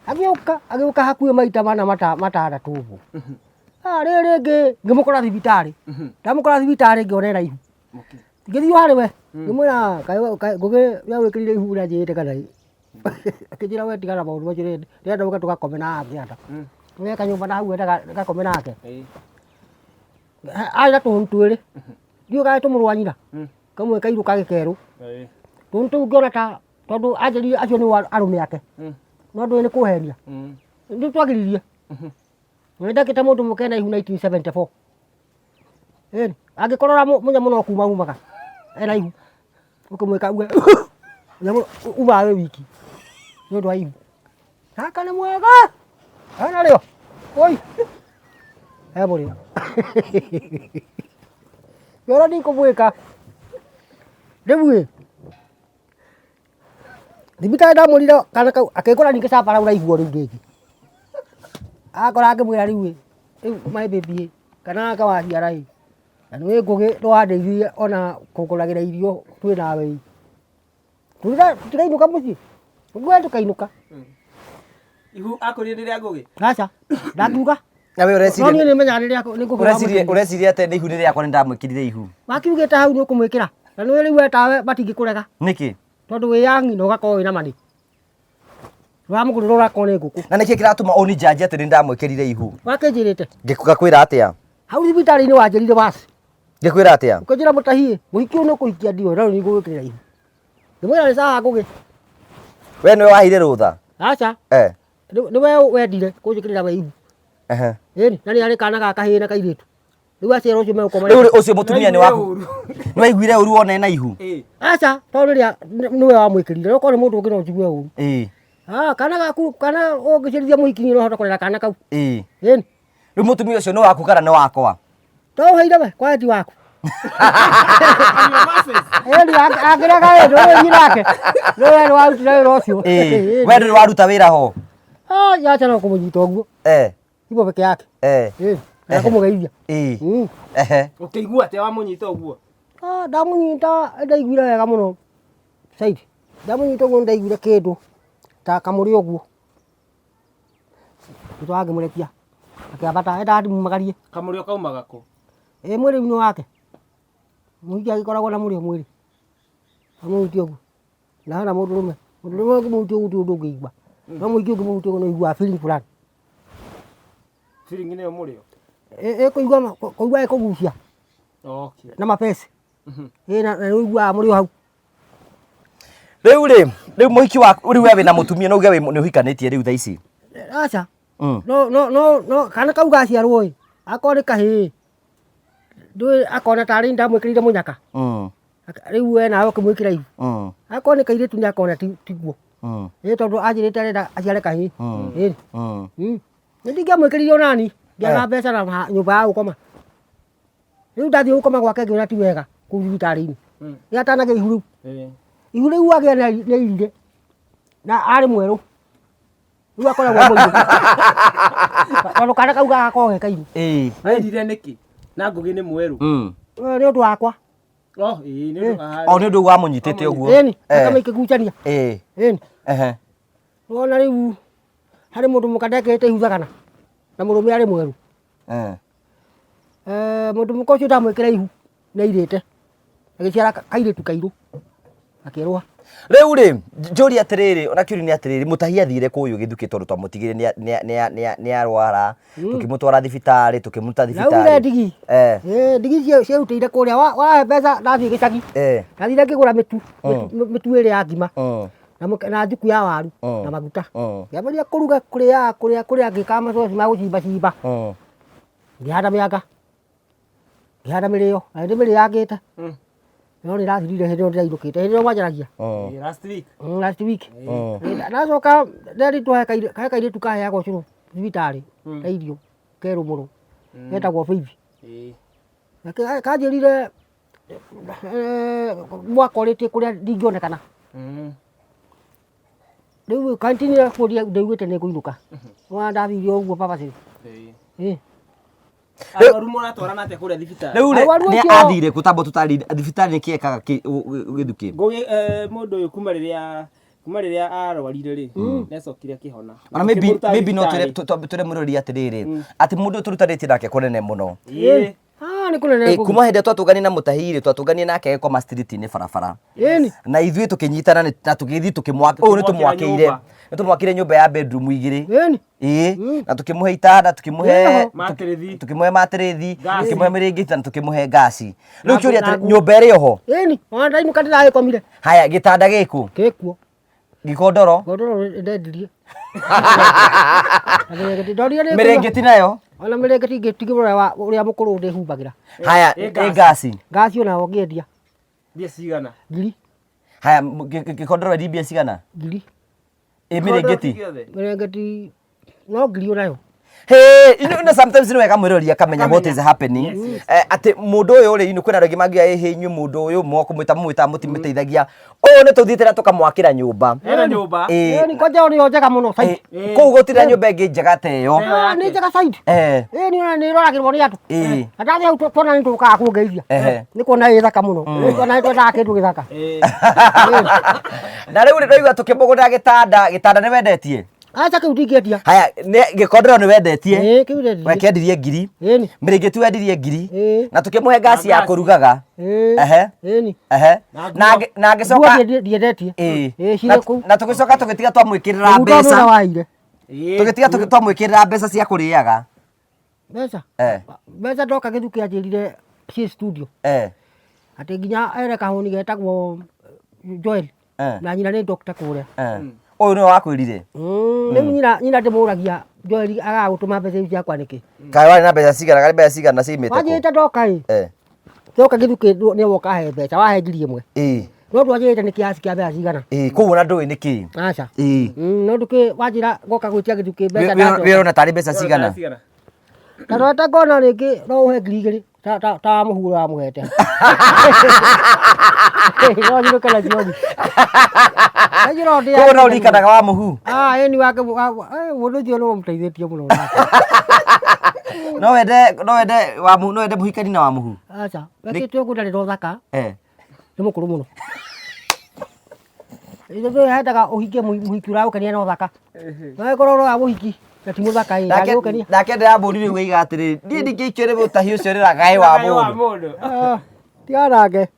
Agĩũka agĩũka hakuhĩ maita mana matandatũ ũguo. Ah, rĩrĩ rĩngĩ ngĩmũkora thibitarĩ. Ndamũkora thibitarĩ ngĩona ena ihu. Ngĩthiĩ harĩ we ngĩmwĩra kaĩ Ngũgĩ we wĩkĩrire ihu ũrĩa anjĩrĩte kana ĩ. Akĩnjĩra we tigana na maũndũ macio ndĩrenda ũke tũgakome na kĩanda. Tũgeke kanyũmba na hau endaga ngakome nake. Arĩ na tũhũni twĩrĩ. Ndiũĩ kana nĩ tũmũrũ wa nyina. Kamwe kairũ kangĩ kerũ. Tũhũni tũu ngĩona ta tondũ anjĩrire acio nĩo arũme ake. No ndũĩ nĩ kũhenia. Nĩ twagiririe. Nĩ ndakĩte mũndũ mũke ena ihu 1974. Ĩni, angĩkorora mũnyamũ no kuma umaga ena ihu. Ũkĩmwĩka uge mũnyamũ umaga wĩ wiki nĩ ũndũ wa ihu. Gaka nĩ mwega. Hena rĩo. Oi. He mũrĩo. Ngĩona ndikũmwĩka. Rĩu ĩ, thibitarĩ ndamwĩrire kana kau akĩngora ningĩ cabara ũraihu o rĩu rĩngĩ. Akora ngĩmwĩra rĩu ĩ, rĩu my baby ĩ, kana gaka waciara ĩ, na nĩũĩ Ngũgĩ nĩwandeithirie ona kũngũragĩra irio twĩ nawe ĩ. Tũtirainũka mũciĩ? Ngũgĩ tũkainũka. Ihu akorire nĩ rĩa Ngũgĩ? Aca, ndangiuga. Na we No ũreciria niĩ nĩmenyaga nĩ rĩa nĩ Ngũgĩ ũreciria wamwĩkĩrire. ũreciria atĩ nĩ ihu nĩ rĩakwa nĩ ndamwĩkĩrire ihu. Wakiugĩte hau nĩ ũkũmwĩkĩra. Na nĩũĩ rĩu we tawe matingĩkũrega. Nĩkĩ? Tondũ wĩ yangi na ũgakorwo wĩna money. Wamũgũrĩra ũrakorwo nĩ ngũkũ. Na nĩkĩ kĩratũma ũnijudge atĩ nĩ ndamwĩkĩrire ihu? Wakĩnjĩrĩte. Ngĩkwĩra atĩa? Hau thibitarĩ-inĩ wanjĩrire waci. Ngĩkwĩra atĩa? Ũkĩnjĩra mũtahiĩ, mũhiki ũyũ nĩ ũkũhikia ndiũĩ no nĩ ngũgwĩkĩrĩra ihu. Ngĩmwĩra nĩ sawa Ngũgĩ. We nĩwe waheire rũtha? Aca. Eh. Nĩ we wendire kũnjĩkĩrĩra we ihu. Ehe. Ĩni, na nĩ arĩ kana ga kahĩĩ na kairĩtu. Rĩu aciara ũcio megũkoma. Rĩu ũcio mũtumia nĩ waku. Nĩ waiguire ũru wona ena ihu? Aca, tondũ rĩrĩa nĩwe wamwĩkĩrire, okorwo nĩ mũndũ ũngĩ no njigue ũru. Ĩĩ. Ah, kana gaku kana ũngĩcerithia mũhiki no ũhota kũrera kana kau. Ĩĩ. Ĩni. Rĩu mũtumia ũcio nĩ waku kana nĩ wakwa? To ũheire we, kwa wendi waku. Ĩni, angĩrega ĩ, ndũĩ nyina ake. Nĩwe nĩ warutire wĩra ũcio. Ĩĩ. We ndũrĩ waruta wĩra ho? Ah, aca no kũmũnyita ũguo. Eh. Hivyo peke yake. Eh. Eh, na kũmũgeithia. Ĩĩ. Ehe. Ũkĩigua atĩa wamũnyita ũguo? Ah, ndamũnyita ndaiguire wega mũno. Said, ndamũnyita ũguo ndaiguire kĩndũ ta kamũrĩ ũguo. Thutha wa ngĩmũrekia. Akĩambata endaga ndimumagarie. Kamũrĩo kaumaga kũ? Ĩ mwĩrĩ-inĩ wake. Mũhiki agĩkoragwo na mũrĩo mwĩrĩ. Amũhutia ũguo. Na hena mũndũrũme. Mũndũrũme ũngĩmũhutia ũguo gũtirĩ ũndũ ũngĩigua. No mũhiki ũngĩmũhutia ũguo nĩ ũiguaga feeling fulani. Feeling nĩyo mũrĩo? Ĩkũigua kũigua ĩkũgucia. Okay. Na mabeci. Ĩ na nĩ ũiguaga mũrĩo hau. Rĩu rĩ, rĩu mũhiki waku, rĩu we wĩna mũtumia no uge wĩ nĩ ũhikanĩtie rĩu thaa ici? Aca. No no no no kana kau gaciarwo ĩ, akorwo nĩ kahĩĩ, ndũĩ akona tarĩ ndamwĩkĩrĩire mũnyaka. Rĩu we nawe ũkĩmwĩkĩra ihu. Akorwo nĩ kairĩtu nĩ akona tiguo. Ĩ tondũ anjĩrĩte arenda aciare kahĩĩ. Ĩ. Nĩ ndingĩamwĩkĩrire onani, ngĩaga mbeca na nyũmba ya gũkoma. Rĩu ndathiĩ gũkoma gwake ngĩona ti wega kũu thibitarĩ-inĩ. Nĩ atanagĩa ihu rĩu. Ihu rĩu agĩa nĩ airire na arĩ mwerũ. Rĩu akoragwo mũirũ. Tondũ kana kau gagakorwo ge kairũ. Airire nĩkĩ? Na Ngũgĩ nĩ mwerũ. Nĩ ũndũ wakwa. Oh, ĩĩ, nĩ ũndũ wa O nĩ ũndũ wamũnyitĩte ũguo. Ĩni, thakame ĩkĩgucania. Ĩĩ. Ĩni. Ehe. Wona rĩu harĩ mũndũ mũka ndekĩrĩte ihu thagana na mũrũme arĩ mwerũ. Mũndũ mũka ũcio ndamwĩkĩra ihu nĩ airĩte agĩciara kairĩtu kairũ akĩrũa. Rĩu rĩ, njũrie atĩrĩrĩ, ona kĩũria nĩ atĩrĩrĩ, mũtahi athire kũ ũyũ gĩthukĩ tondũ twamũtigire nĩ arwara, tũkĩmũtwara thibitarĩ, tũkĩmũruta Naugire thibitarĩ. ndigi. Ndigi ciarutĩire kũrĩa, wahe mbeca ndathiĩ gĩcagi. Ndathire ngĩgũra mĩtu, mĩtu ĩrĩa ya ngima. Na njuku ya waru na maguta. Ngĩambĩrĩria kũruga kũrĩa kũrĩa kũrĩa ngĩkaga macoci ma gũcimba cimba. Ngĩhanda mĩanga. Ngĩhanda mĩrĩo, na nĩ ndĩmĩrĩangĩte. No nĩ ĩrathirire hĩndĩ ĩyo ndĩrainũkĩte, hĩndĩ ĩyo mwanjaragia. Last week. Last week. Ndacoka nderitwo he kairĩtu kaheagwo ũcũrũ thibitarĩ na irio kerũ mũno getagwo Faith. Kanjĩrire mwaka ũrĩtie kũrĩa ndingĩonekana. Rĩu kantinire kũria ndaiguĩte nĩ ngũinũka. Wona ndathire ũguo baba cĩ. Arwaru mũratwarana atĩa kũrĩa thibitarĩ? Rĩu rĩ, Arwaru nĩ acio- athire kũ? Tamba tũtarĩrie thibitarĩ nĩkĩ ekaga gĩthukĩ? Ngũgĩ, mũndũ ũyũ kuma rĩrĩa Kuma rĩrĩa arwarire rĩ, nĩacokire akĩhona. Ona maybe Tũkĩmũruta maybe no thibitarĩ. twĩre mũrori atĩrĩrĩ, atĩ mũndũ ũyũ tũrutanĩtie nake kũnene mũno. Ĩĩ. Ah, nĩ kũnene Ĩ, kũu. kuma hĩndĩ ĩrĩa twatũnganie na mũtahi rĩ, twatũnganie nake agĩkoma street-inĩ barabara. Ĩni. Na ithuĩ tũkĩnyitana na tũgĩthiĩ tũkĩmwaka, ũyũ nĩ Tũkĩmwakĩra tũmwakĩire. nyũmba. Nĩ tũmwakĩire nyũmba ya bedroom igĩrĩ. Ĩni. Ĩĩ, na tũkĩmũhe itanda, tũkĩmũhe Ĩho. Matĩrĩthi. tũkĩmũhe matĩrĩthi, Ngaci. tũkĩmũhe mĩrĩngĩti na tũkĩmũhe ngaci. Rĩu Na kĩũria na atĩrĩ, nyũmba ĩrĩ oho? Ĩni. Ona ndainũka ndĩragĩkomire. Haya, gĩtanda gĩkũ? Gĩkuo. Gĩkondoro? Gondoro ndendirie. Na mĩrĩngĩti ndonire nĩ Mĩrĩngĩti nayo? Ona mĩrĩngĩti ingĩtigĩrwo wa ũrĩa mũkũrũ ndĩhumbagĩra. Haya, Ĩ ĩ ngaci. ngaci. Ngaci onayo ngĩendia Mbia cigana? ngiri Haya, gĩkondoro wendirie mbia cigana? Ngiri. Ĩ mĩrĩngĩti? Gĩothe? Mĩrĩngĩti no ngiri onayo. Hey, you know, sometimes nĩ wega mwĩrori akamenya what is happening. Yes, yes. Eh, atĩ mũndũ ũyũ rĩ, inu kwĩna andũ aingĩ mangiuga ĩhĩ inyuĩ mũndũ ũyũ mwakũmwĩta mũmwĩtaga mũtimũteithagia. Ũyũ nĩ tũthiĩte na tũkamwakĩra nyũmba. Hena nyũmba. Ĩ, Ĩni kwanja ĩyo nĩyo njega mũno ĩ, saidi. kũu gũtirĩ na nyũmba ĩngĩ njega ta ĩyo. Ĩyo Ah, nĩ yake. njega saidi. Eh, Ĩni ona nĩ ĩroragĩrwo nĩ andũ. Ĩ. Na ndathiĩ hau tuona nĩ tũkaga kũngeithia. Ehe. Nĩ kuona ĩ thaka mũno. Tuona nĩ twendaga kĩndũ gĩthaka. Ĩĩ. Na rĩu rĩ, ndĩraigua tũkĩmũgũrĩra gĩtanda, gĩtanda nĩ wendetie? Aca kĩu ndingĩendia. Haya, gĩkondoro nĩ wendetie? Ĩ, kĩu ndendirie. Wekĩendirie ngiri. Ĩni. Mĩrĩngĩti wendirie ngiri. Ĩ. Na tũkĩmũhe ngaci ya Na ngaci. kũrugaga. Ĩ. Ehe. Ĩni. Ehe. Na Na nguo. na Nguo ngĩcoka ndiendetie. Ĩ. Ĩ, Na- cirĩ kũu. na tũgĩcoka tũgĩtiga twamwĩkĩrĩra Mũgũnda ũrĩa mbeca waire. Ĩĩ. tũgĩtiga twamwĩkĩrĩra mbeca cia kũrĩaga. Mbeca. Eh. Mbeca ndoka gĩthukĩ anjĩrire ciĩ studio. Eh. Atĩ nginya ere kahũni getagwo Joel. Eh. Na nyina nĩ doctor kũrĩa. Eh. Ũyũ nĩwe wakwĩrire? Rĩu nyina nyina ndĩmũragia Joel agaga gũtũma mbeca icio ciakwa nĩkĩ? Kaĩ warĩ na mbeca cigana? Karĩ mbeca cigana ciumĩte kũ? Wanjĩrĩte ndoka ĩ. Eh. Ndoka gĩthukĩ nĩ woka he mbeca wahe 1000. Ĩ. No ndwanjĩrĩte nĩ kĩasi kĩa mbeca cigana. Ĩ, koguo ona ndũĩ nĩ kĩ. Aca. Ĩ. No ndũkĩ wanjĩra ngoka gwĩtia gĩthukĩ mbeca ndacoka. Wĩ ũrona tarĩ mbeca cigana? Cigana? Ta ndorete ngona rĩngĩ no ũhe 2000 ta ta ta wa mũhuro wamũhete. No njinũke na cioni. Njĩra ndĩa. Koguo no ũririkanaga wa mũhu? Ah, ĩni wake mũndũ ũcio nĩ ũmũteithĩtie mũno. No wende no wende wa mũhu, no wende mũhikani na wa mũhu? Aca, wekĩte ũguo ndarĩ na ũthaka. Eh. Nĩ mũkũrũ mũno. Ithuĩ hendaga ũhikie mũhiki ũragũkenia na ũthaka. No ĩkorwo ũroya mũhiki na ti mũthaka ĩ, Nake ndangĩgũkenia. nake ndĩramũririe ũguo oiga atĩrĩrĩ, niĩ ndingĩikio nĩ mũtahi ũcio rĩragaĩ wa Ngai wa mũndũ. mũndũ. Ah, tigana nake.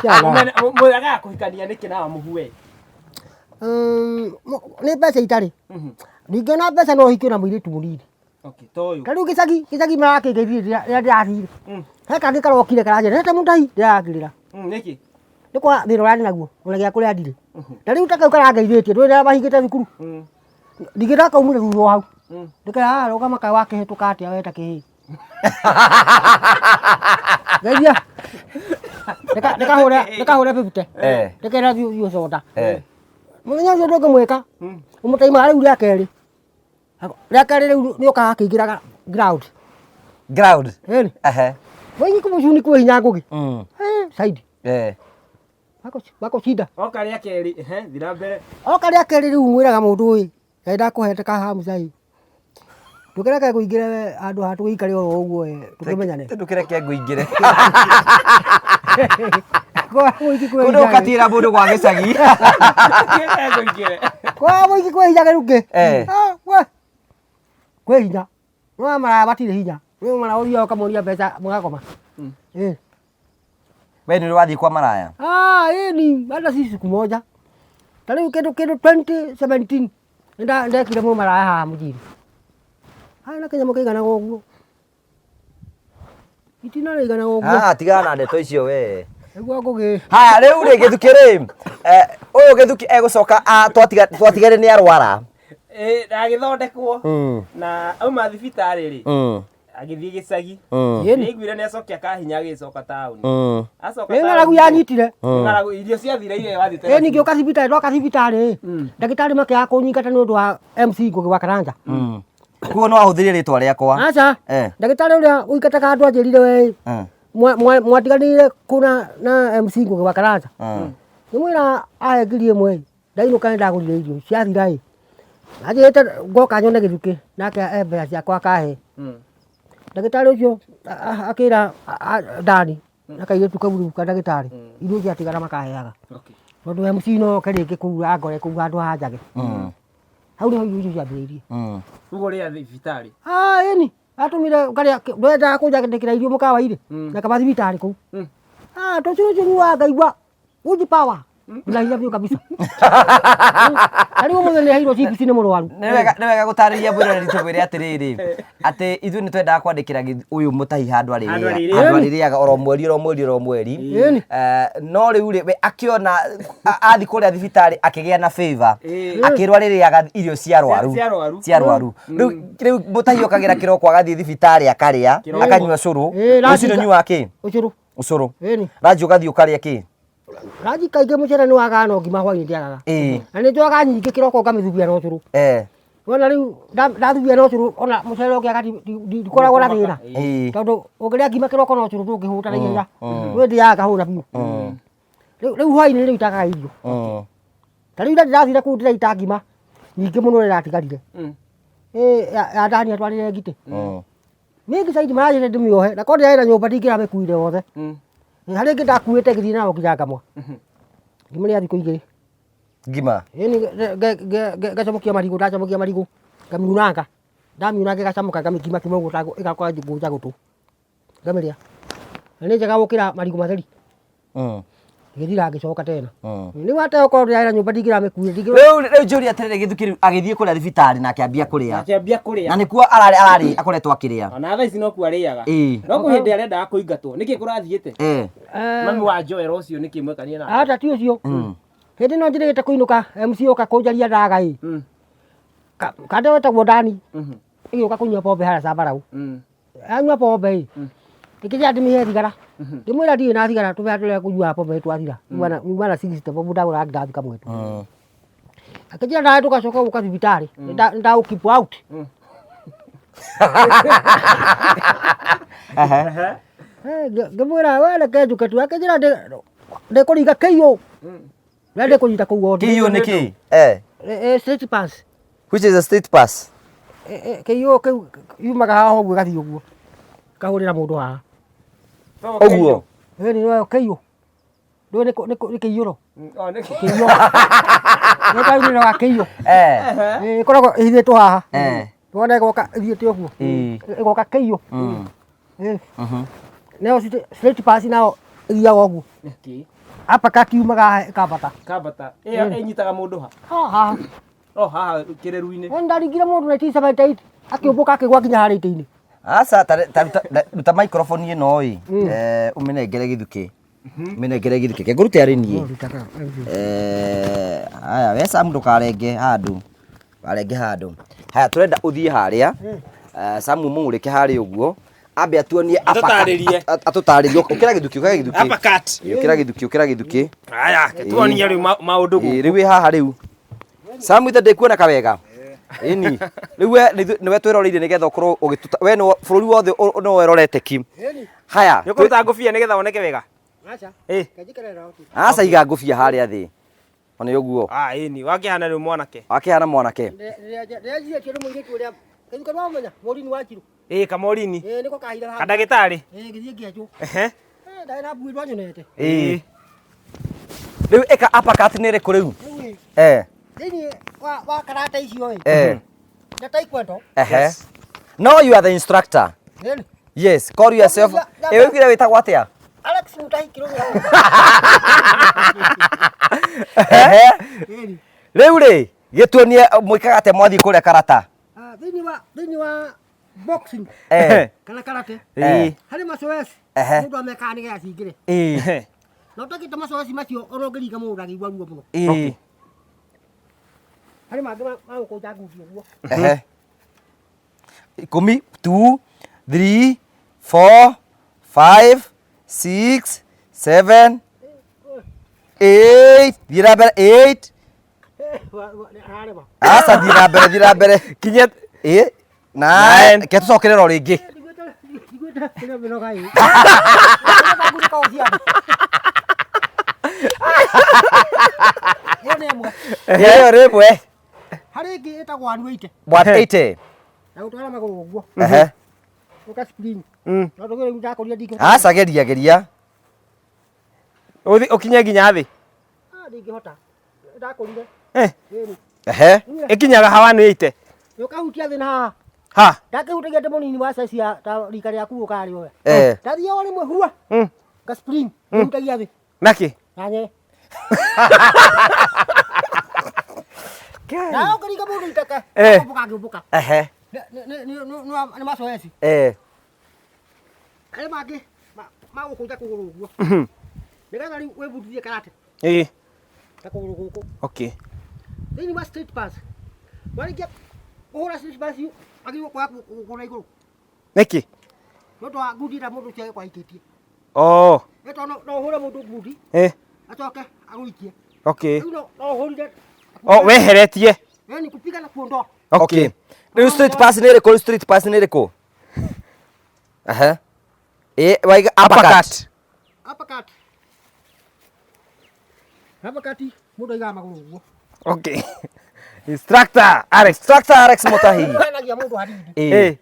Tigana nake. Mũragaga kũhikania nĩkĩ na wa mũhu we? Nĩ mbeca itarĩ. Ningĩ ona mbeca no ũhikio na mũirĩtu mũnini. Okay, ta ũyũ. Ta rĩu gĩcagi gĩcagi marakĩngeithia rĩrĩa ndĩrathire. He kangĩ karokire karanjĩra, "Hete mũtahi," ndĩrakĩrĩra. Nĩkĩ? Nĩ kwa thĩna ũrĩa ndĩ naguo, ona gĩa kũrĩa ndirĩ. Na rĩu ta kau karangeithĩtie, ndũĩ nĩ mahingĩte thukuru. Ningĩ ndakaumire thutha o hau. Ndĩkera, "Ah, rũgama kaĩ wakĩhĩtũka atĩa we ta kĩhĩĩ." Geithia. Ndĩkahũre ndĩkahũre 50. Eh. Ndĩkera thiĩ ũnyue soda. Eh. Mũthenya ũcio ndũngĩmwĩka. Ũmũtaimaga rĩu rĩa kerĩ. Rĩa kerĩ rĩu nĩ ũkaga akĩingĩraga ground. Ground. Ĩni. Ehe. Mũingi kũmũcuni kwĩ hinya ngũgĩ. Saidi. Eh. Wako wako shida. Oka rĩa kerĩ, ehe, thiĩ na mbere. Oka rĩa kerĩ rĩu mwĩraga mũndũ ũyũ. Ngai ndakũhete kahamu cai. Ndũkĩreke ngũingĩre we handũ ha tũgĩikare oro ũguo we tũkĩmenyane. Ndũkĩreke ngũingĩre. Kwa mũingĩ kwĩ Kũndũ hinya. ũkatĩra mũndũ gwa gĩcagi. Ndũkĩreke ngũingĩre. Kwa mũingĩ kwĩ hinya gĩrungĩ. Eh. Ah, we. Kwĩ hinya. No maraya matirĩ hinya. Rĩu maraya ũthiaga ũkamonia mbeca mũgakoma. Eh. We nĩ ũrĩ wathiĩ kwa maraya? Ah, ĩni hata si siku moja. Ta rĩu kĩndũ kĩndũ 2017 nĩnda ndekire mũmaraya haha mũjini. Harĩ na kĩnyamũ kĩiganaga ũguo. Itina rĩiganaga ũguo. Ah, tigana na ndeto icio we. Nĩguo ngũgĩ. Haya, rĩu rĩ gĩthukĩ rĩ, eh, ũyũ gĩthukĩ egũcoka ah, twatiga twatigare nĩ arwara. Ĩĩ, na agĩthondekwo. Na auma thibitarĩ rĩ, agĩthiĩ gĩcagi. Ĩni. Nĩaiguire nĩacokia kahinya agĩcoka taũni. Acoka Nĩ ng'aragu taũni- yanyitire. Ng'aragu, irio ciathira iria wathiĩte Ĩni ngĩũka thibitarĩ ndoka thibitarĩ ndagĩtarĩ makĩaga kũnyingata nĩ ũndũ wa MC Ngũgĩ wa Karanja. Koguo no wahũthĩrire rĩtwa rĩakwa. Aca. Eh. Ndagĩtarĩ ũrĩa ũingataga andũ anjĩrire we mwatiganire kũ na MC Ngũgĩ wa Karanja. Ngĩmwĩra ahe 1000 ndainũka nĩ ndagũrire irio ciathira ĩ. Anjĩrĩte ngoka nyone gĩthukĩ nake e mbeca ciakwa akahe. Ndagĩtarĩ ũcio akĩra Dani na kairĩtu kau rĩu ka ndagĩtarĩ irio ciatigara makaheaga. Okay. Tondũ MC no oke rĩngĩ kũu angore kũu handũ ha njage. Hau nĩho irio icio ciambĩrĩirie. Uguo ũrĩa thibitarĩ. Ah, ĩni atũmire ngarĩa ndendaga kũnjandĩkĩra irio mũkawa-inĩ na kaba thibitarĩ kũu. Ah, tũcũrũ nyuaga ngaigua uji power na hinya biũ kabisa. Na rĩu ũmũthĩ nĩheirwo chips nĩ mũrwaru. Nĩ wega gũtarĩria mwĩroreri tũmwĩre atĩrĩrĩ, atĩ ithuĩ nĩ twendaga kwandĩkĩra ũyũ mũtahi handũ Handũ arĩrĩa arĩrĩaga. handũ arĩrĩaga oro mweri oro mweri oro mweri. Ĩni. No rĩu rĩ, we akĩona athi kũrĩa thibitarĩ akĩgĩa na favor, akĩrwo arĩrĩaga irio cia arwaru. Cia arwaru. Cia arwaru. Rĩu mũtahi okagĩra kĩroko agathiĩ thibitarĩ akarĩa, Kĩroko. akanyua cũrũ. Ĩĩ, Rũcinĩ ũnyuaga kĩ? Ũcũrũ. Ũcũrũ. Ĩni. Ranji ũgathiĩ ũkarĩa kĩ? Ranji kaingĩ mũcere nĩ wagaga no ngima hwainĩ ndĩagaga. Na nĩ njoyaga nyingĩ kĩroko ngamĩthubia na ũcũrũ. Wona rĩu ndathubia na ũcũrũ ona mũcere ũngĩaga ndikoragwo na thĩna. Tondũ ũngĩrĩa ngima kĩroko na ũcũrũ ndũngĩhũta na ihenya. Niĩ ndĩaga ngahũna biũ. Rĩu hwainĩ rĩu itagaga irio. Ta rĩu ira ndĩrathire kũu ndĩraita ngima nyingĩ mũno ĩrĩa ĩratigarire. Ĩ ya Dani atwarĩre ngitĩ. Mingi saidi maranjĩrire ndĩmĩohe na korwo ndĩrarĩ na nyũmba ndingĩramĩkuire yothe. Harĩ ĩngĩ ndakuĩte ngĩthiĩ nayo nginya ngamwa. Ngĩmĩrĩa thikũ igĩrĩ. Ngima. Ĩni ngacamũkia marigũ, ndacamũkia marigũ ngamiunanga, ndamiunanga ĩgacamũka ngamĩkima kima ũguo ĩgakorwo ngũnja gũtũ, ngamĩrĩa. Na nĩ njega gũkĩra marigũ matheri. Ngĩthira ngĩcoka tena. Rĩu hata okorwo ndĩrarĩ na nyũmba ndingĩramĩkuire ndingĩra. Rĩu njũria atĩrĩrĩ, Gĩthuki rĩu agĩthiĩ kũrĩa thibitarĩ na akĩambia kũrĩa. Akĩambia kũrĩa. Na nĩkuo ararĩ akoretwo akĩrĩa. Ona thaa ici no kuo arĩaga. No kwĩ hĩndĩ arendaga kũingatwo. Nĩkĩ kũrathiĩte? Mami wa Joel ũcio nĩkĩ mwekanie nake? Ata ti ũcio. Hĩndĩ ĩno njĩrĩgĩte kũinũka MC oka kũnjaria ndaga ĩ. Kande wetagwo Dani. Ĩgĩũka kũnyua pombe harĩa Sambarau. Anyua pombe ĩ. Ĩkĩnjĩra ndĩmĩhe thigara. Ndĩmwĩra ndirĩ na thigara tũmĩra tũrĩa kũnyuaga pombe nĩtwathira. Nyuma na 60 bob ndagũra ngirathi kamwe tu. Akĩnjĩra nawe ndũgacoka gũka thibitarĩ. Nĩndagũ keep out. Ngĩmwĩra we reke njũke tu. Akĩnjĩra ndĩkũringa kĩiyũ. Na ndĩkũnyita kũu wodi. Kĩiyũ nĩ kĩ? Straight pass. Which is a state pass? Kĩiyũ kĩu yumaga haha ũguo ĩgathiĩ ũguo. Kahũrĩra mũndũ haha. Ũguo. Ĩni no kĩiyũ. Ndũĩ nĩ kĩiyũro. Kĩiyũro. Nĩ kaumĩrĩra wa kĩiyũ. Ĩkoragwo ĩhithĩtwo haha. Wona ĩgoka ĩthiĩte ũguo. Ĩgoka kĩiyũ. Nayo straight pass nayo ĩthiaga ũguo. Uppercut yumaga haha ĩkambata. Kambata. Ĩyo ĩnyitaga mũndũ ha? Haha. O haha kĩreru-inĩ. Nĩ ndaringire mũndũ 1978 akĩũmbũka akĩgwa nginya harĩa itĩ-inĩ. Aca ta ruta microphone ĩno ĩ. Ũmĩnengere Gĩthukĩ. Ũmĩnengere Gĩthukĩ. Ke ngũrute arĩ niĩ. Haya we Sam ndũkarenge handũ. Ndũkarenge handũ. Haya tũrenda ũthiĩ harĩa. Sam mũmũrĩke harĩa ũguo. Ambe atuonie Atũtarĩrie. Atũtarĩrie. Ũkĩra Gĩthukĩ, ũkĩra Gĩthukĩ. Uppercut. Ũkĩra Gĩthukĩ, ũkĩra Gĩthukĩ. Haya, tuonie rĩu maũndũ gũkũ. Rĩu wĩ haha rĩu. Sam ithe ndĩkuoneka wega. Ĩni. Rĩu we nĩwe twĩroreire nĩgetha ũkorwo ũgĩtũta we nĩwe bũrũri wothe nĩwe ũrorete ki. Haya. Nĩ ũkũruta ngũbia nĩgetha woneke wega? Aca. Aca iga ngũbia harĩa thĩ. Ona ũguo. Ah, ĩni, wakĩhana rĩu mwanake. Wakĩhana mwanake. Ndĩranjirĩtio nĩ mũirĩtu ũrĩa Kĩruka nĩwamenya Morini wa Njirũ. Ĩĩ Kamorini. Ĩĩ nĩko kahira haha. Kandagĩtarĩ. Ĩĩ ngĩthiĩ ngĩenjwo. Ehe. Ndarĩ na mbuĩ ndwanyonete. Ĩĩ. Rĩu ĩka uppercut nĩ ĩrĩkũ rĩu? Rĩu ĩ Thĩinĩ wa karate icio ĩ. Na taekwondo. No you are the instructor. Yes, call yourself. Ĩ wĩigire wĩtagwo atĩa? Alex Mutahi Kirũgĩra. Rĩu rĩ, gĩtuonie mwĩkaga atĩa mwathiĩ kũrĩa karata? Thĩinĩ wa boxing kana karate harĩ mazoezi mũndũ amekaga nĩgetha cingĩre. Na ũtakĩte mazoezi macio ona ũngĩringa mũndũ ndangĩigua ruo mũno. Harĩ mangĩ ma gũkũnja ngundi ũguo. 10, 2, 3, 4, 5, 6, 7, 8, thiĩ na mbere 8. Aca thiĩ na mbere, thiĩ na mbere. Kinya 8, 9. Ke tũcokerere o rĩngĩ. Ĩyo nĩ ĩmwe. Harĩ ĩngĩ ĩtagwo 180. 180. Na gũtwara magũrũ ũguo. Ũka spring. No tũgĩre ndakũria ndingĩhota. Aca geria geria. Ũkinye nginya thĩ. Ndingĩhota. Ndakũrire. Eh. Ĩni. Ehe. Ĩkinyaga ha 180? Ũkahutia thĩ na haha. Ha. Ndakĩhutagia ndĩ mũnini wa size ya ta rika rĩaku ũkarĩ oya. Eh. Ndathiĩ o rĩmwe hua. Ga spring. Hutagia thĩ. Naki? Na nye. Na ũkĩringa mũndũ iteke. Eh. Ũkũmbũka ngĩũmbũka. Ehe. Nĩ macoeci. Eh. Arĩa mangĩ magũkũnja kũgũrũ ũguo. Nĩgetha rĩu wĩbundithie karate Ĩĩ. ta kũgũrũ gũkũ. Okay. Thĩinĩ wa straight pass. Warĩkia kũhũra straight pass wagĩrĩirwo kuoya kũgũrũ na igũrũ. Nĩkĩ? Nĩ ũndũ wa ngundi ĩrĩa mũndũ ũcio agĩkorwo aikĩtie. Oh. Nĩ tondũ no ũhũre mũndũ ngundi Eh. acoke agũikie. Okay. Rĩu no ũhũrire. Oh, weheretie. Yaani kupiga na kuondoa. Okay. Rĩu straight pass nĩ ĩrĩkũ? Rĩu straight pass nĩ ĩrĩkũ? Ehe. Ĩ waiga uppercut. Uppercut. Uppercut mũndũ aigaga magũrũ ũguo. Okay. Instructor Alex. Instructor Alex Mutahi. Henagia mũndũ hanini. Ĩ. Eh.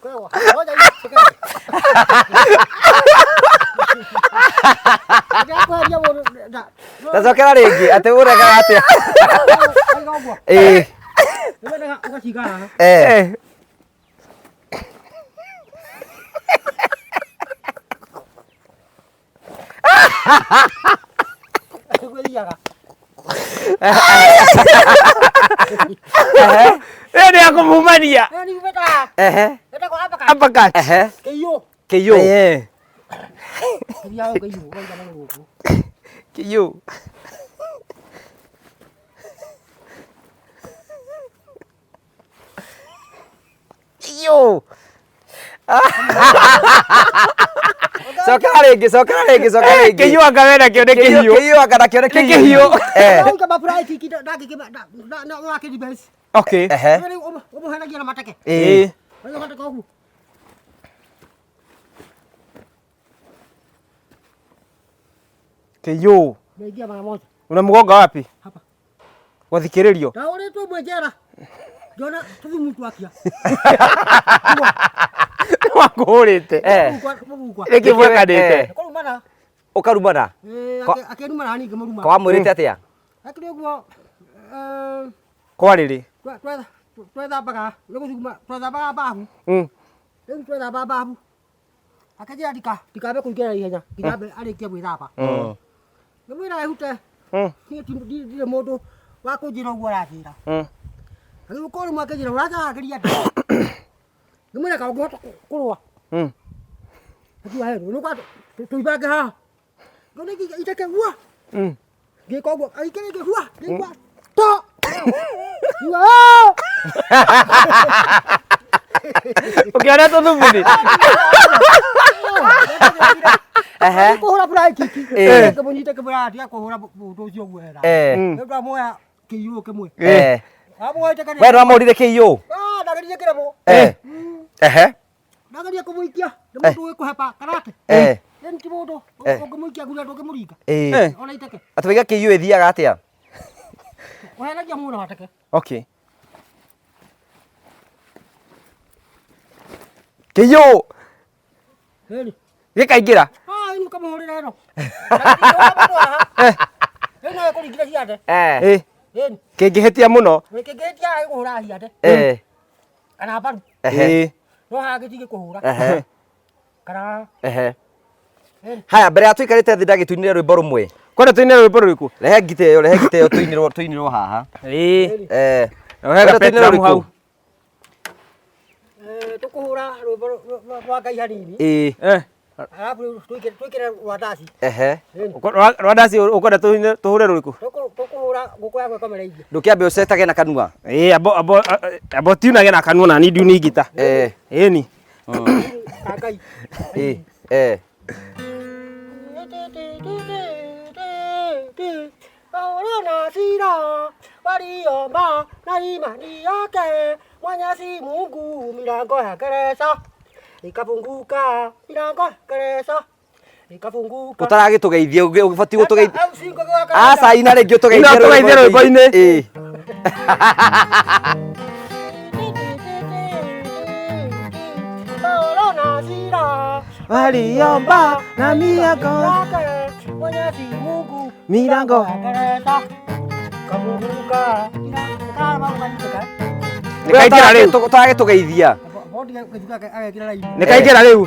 Kwewa. Ngoja hii peke yake. Ndakweheria mũndũ Tacokera rĩngĩ atĩ ũregaga atĩa? Aiga ũguo. Ĩ. Nĩwendaga ũgaciga haha. Eh. Eh. Nĩguo ĩthiaga. Ĩyo nĩ ya kũmumania. Ĩyo nĩ wĩtaga Ehe. ĩtagwo uppercut. Uppercut. Ehe. Kĩiyũ. Kĩiyũ. Eh. Ĩthiaga kĩiyũ ũkaiga magũrũ ũguo. Kĩiyũ. Kĩiyũ. Cokera rĩngĩ, cokera rĩngĩ, cokera rĩngĩ. Kĩiyũ anga we nakĩo nĩ kĩhiũ. Kĩiyũ anga nakĩo nĩ Nĩ kĩhiũ. Eh. Ũrauga mabura iki ndangĩkĩ Okay. Ehe. Rĩu ũmũhenagia na mateke. Ĩ. Ũraiga mateke ũguo. Kĩiyũ. Naingia mara moja. Unamgonga wapi? Hapa. Gwathikĩrĩrio. Ndahũrĩtwo ĩmwe njera. Ngĩona tũthumu twakia. Wakũhũrĩte. Eh. Mũgukwa. Nĩkĩ mwekanĩte? Eh. Kũrumana. Ũkarumana. Akĩrumana na niĩ ngĩmũruma. Ko wamwĩrĩte atĩa? Akĩrĩ ũguo Kwarĩrĩ. twethambaga nĩ gũthuguma twethambaga babu. Rĩu twethamba babu. Akĩnjĩra ndikambe kũingĩra ihenya nginya ambe arĩkie gwĩthamba. Ngĩmwĩra ehute. Niĩ ndirĩ mũndũ wa kũnjĩra ũguo aranjĩra. Agĩũka o rĩmwe akĩnjĩra ũranjaragĩria atĩa. Ngĩmwĩra kana ũngĩhota kũrũa. Akiuga he nĩ tũibange haha. Ngĩona iteke hua. Ngĩka ũguo agĩikara rĩngĩ hua. Ngĩigua to. Ngiuga "Ah!" Ũkĩona tũthumuni. Ehe. Kũhũra fly kick. Eh. Ngĩmũnyita ngĩmwĩra tiga kũhũra mũndũ ũcio ũguo wega. Eh. Nĩ ũndũ amuoya kĩiyũ kĩmwe. Eh. Amuoya iteke We nĩwamũrire kĩiyũ? Ah, ndageria kĩremwo. Eh. Ehe. Ndageria kũmũikia nĩ mũndũ ũĩ kũhepa karate. Eh. Rĩu ti mũndũ Eh. ũngĩmũikia ngunia ndũngĩmũringa. Ĩ. Eh. Ona iteke. Atĩ waiga kĩiyũ ĩthiaga atĩa? Ũhenagia mũndũ na mateke. Okay. Kĩiyũ. Ĩni. Gĩkaingĩra. Ah, ĩni ũkamũhũrĩra ĩno. Mũndũ haha. Rĩu no ĩkũringire ciande. Eh. Ĩ. Ĩni. Kĩngĩhĩtia mũno. Kĩngĩhĩtia gĩkũhũra ciande. Eh. Kana mbaru. Ehe. Ĩ. No haha gĩtingĩkũhũra. Ehe. Kana Ehe. Haya, mbere ya tũikarĩte thĩ ndagĩtũinĩre rwĩmbo rũmwe. Kwenda tũine rwĩmbo rũrĩkũ? Rehe ngita ĩyo, rehe ngita ĩyo tũinĩrwo tũinĩrwo haha. Ĩ. Eh. Ũhega Kwenda tũinĩrwo Petramu rũrĩkũ? hau. tũkũhũra rwĩmbo rwa Ngai hanini. Ĩ. Eh. Arabu rĩu twĩkĩre rwa ndaci. Ehe. Rwa ndaci ũkwenda tũhũre rũrĩkũ? Tũkũhũra ngũkũ yakwa ĩkomereirie. Ndũkĩambe ũcetage na kanua. Ĩ, abo abo abo tiunage na kanua na niĩ ndiuni ngita. Eh. Ĩni. Ka Ngai. Ĩ. Eh. Paulo na Sila waliomba na imani yake Mwenyezi Mungu, milango ya gereza ikafunguka, milango ya gereza ikafunguka. Ũtaragĩtũgeithia ũbatiĩ gũtũgeithia. Au, singo gwa kanitha. Aca ina rĩngĩ ũtũgeithie Ina ũtũgeithie rwĩmbo-inĩ. Ĩ. Waliomba na milango Mwenyezi Mungu milango gereza kamunguka Nĩkaingĩra rĩu. Tũragĩtũgeithia. Nĩkaingĩra rĩu.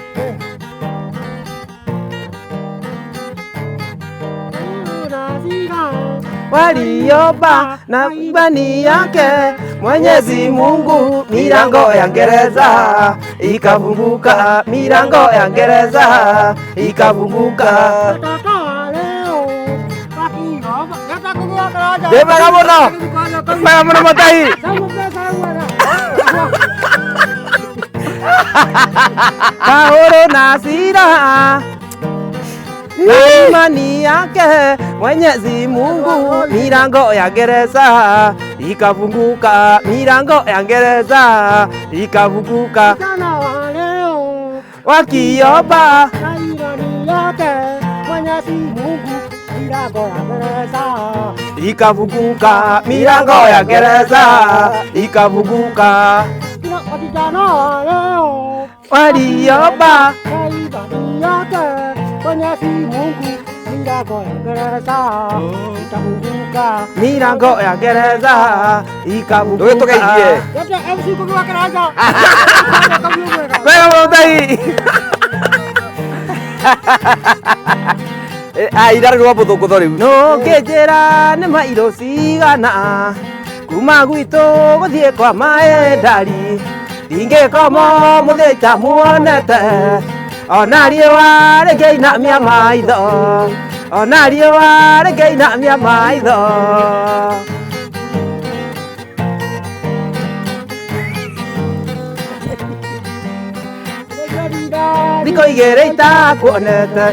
Waliomba na imani yake Mwenyezi Mungu, milango ya gereza ikafunguka, milango ya gereza ikafunguka. Ndĩ mwega mũno, mwega mũno Mũtahi. Paulo na Sila na imani yake Mwenyezi Mungu, milango ya gereza ikafunguka, milango ya gereza ikafunguka. Wakiomba ikafunguka, milango ya gereza ikafunguka. Waliomba milango ya gereza ikafunguka. Ndũgĩtũgeithie. Wega mũno Mũtahi. Ira rĩu rwa mũthũngũtho rĩu. Nũngĩnjĩra nĩ mairũ cigana kuma gwitũ gũthiĩ kwa maendari, ndingĩkoma mũthĩ itamuonete, ona riũa rĩngĩinamia maitho, ona riũa rĩngĩinamia maitho. Thikũ igĩrĩ itakuonete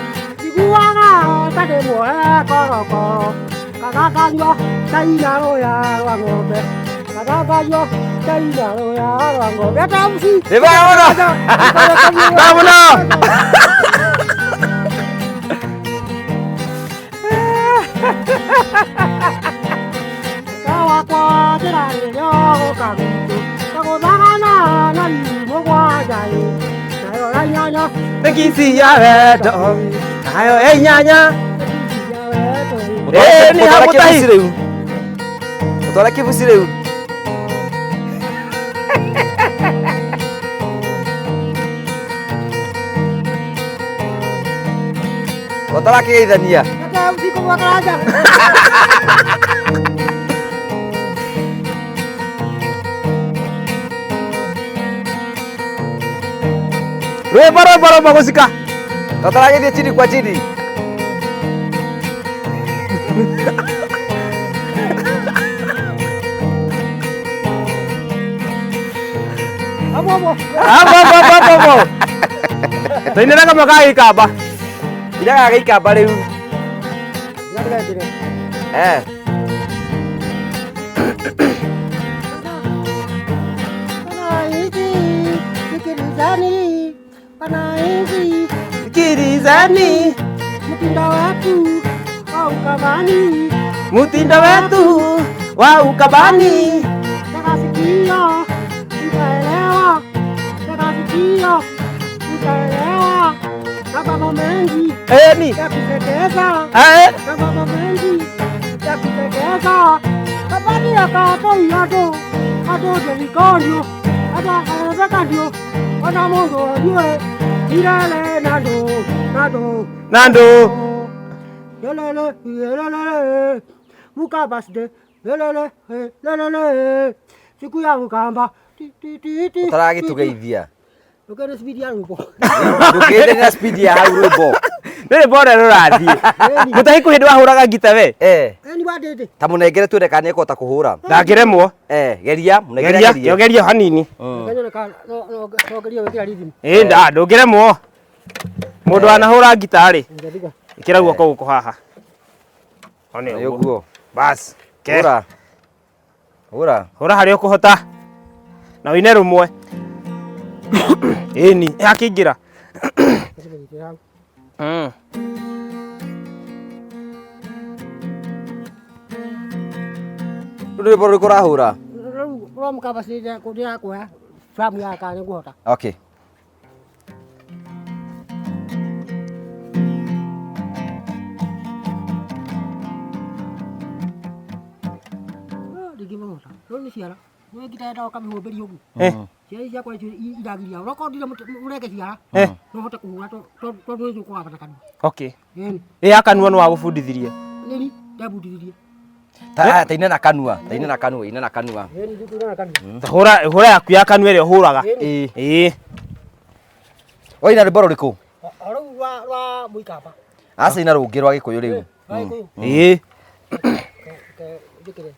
Iguaga ta ndĩ muohe korokoro, kana nganyua ta ina rũya rwa ng'ombe, kana nganyua ta ina rũya rwa ng'ombe. Eta MC. Nĩ mwega mũno. Mwega mũno. Wakwa njĩra rĩrĩa ũgũka gwitũ, kagũthagana na riri mũgwanja ĩ, nayo ya inyanya Nĩ kici ya wendo, nayo ya inyanya. ya wendo ĩ. Ĩĩ, nĩ ha Mũtahi. Mũtware kĩbuci rĩu. Ũtarakĩgeithania. Eta MC kũgwa karanja. Rwĩmbo rwĩmbo rwĩmbo gũcika. Tũtaragĩthiĩ chini kwa chini. Amo, amo. Abo abo abo abo abo. Tũinĩra kamwe ga Gĩkamba. Ira ga Gĩikamba rĩu. Nĩndĩrekire. Eh. Wananchi, sikilizani, wananchi, Sikilizani, mtindo wetu wa ukabani, mtindo wetu wa ukabani. Tega sikio, mtaelewa, tega sikio, mtaelewa. Na mambo mengi Eni. ya kuchekesha, Eh. na mambo mengi ya kuchekesha. Kabani akatoi andũ, andũ ndĩrikonio, andũ arebekanio, ona mũndũ anyue irere na ndũ, na ndũ. Na ndũ. Lelele, lelele, Mukamba side, lelele, lelele, siku ya Mukamba. Ti, ti, ti, ti. Ũtaragĩtũgeithia. Ndũkĩrĩ speed ya rwĩmbo. Ndũkĩrĩ na speed ya hau rwĩmbo. Nĩ rwĩmbo ũrĩa rũrathiĩ. Mũtahi kwĩ hĩndĩ wahũraga ngita we. Eh. Ĩni wandĩndĩ. Ta mũnengere tuone kana nĩekũhota kũhũra. Ndangĩremwo. Eh, geria, mũnengere Geria, agerie. geria hanini. Kanyone ka no no no gerie gwĩkĩra rhythm. Ĩ nda ndũngĩremwo. Mũndũ wanahũra ngita rĩ, Ngatiga. ĩkĩra guoko gũkũ haha. One Nĩ ũguo. ũguo. Bas. Ke. Hũra. Hũra. Hũra harĩa ũkũhota. Na ũine rũmwe. Ĩni, hakĩingĩra. Rũu nĩ rwĩmbo rũrĩkũ ũrahũra? Rĩu rwa Mukamba side ndĩrakuoya famu ya kana nĩngũhota. Okay. Rĩu nĩ ciara. Nĩ ngita yendaga ũkamĩhumbĩria ũguo. Ciara ici ciakwa icio iragiria. Ũrokorwo ndirĩ mũrenge ciara. No hote kũhũra tondũ nĩ njũĩ kũgamba na kanua. Okay. Ĩni. Ĩ ya kanua nĩ wagũbundithirie? Nĩni ndebundithirie. Ta ta ine na kanua, ta ine na kanua, ine na kanua. Ĩni njũĩ kũina na kanua. Ta hũra hũra yaku ya kanua ĩrĩa ũhũraga. Ĩĩ. Ĩĩ. Waina rwĩmbo rũrĩkũ? O rũu rwa rwa Mũikamba. Aca ina rũngĩ rwa Gĩkũyũ rĩu. Rwa Gĩkũyũ. Ĩĩ. Reke njĩkĩre.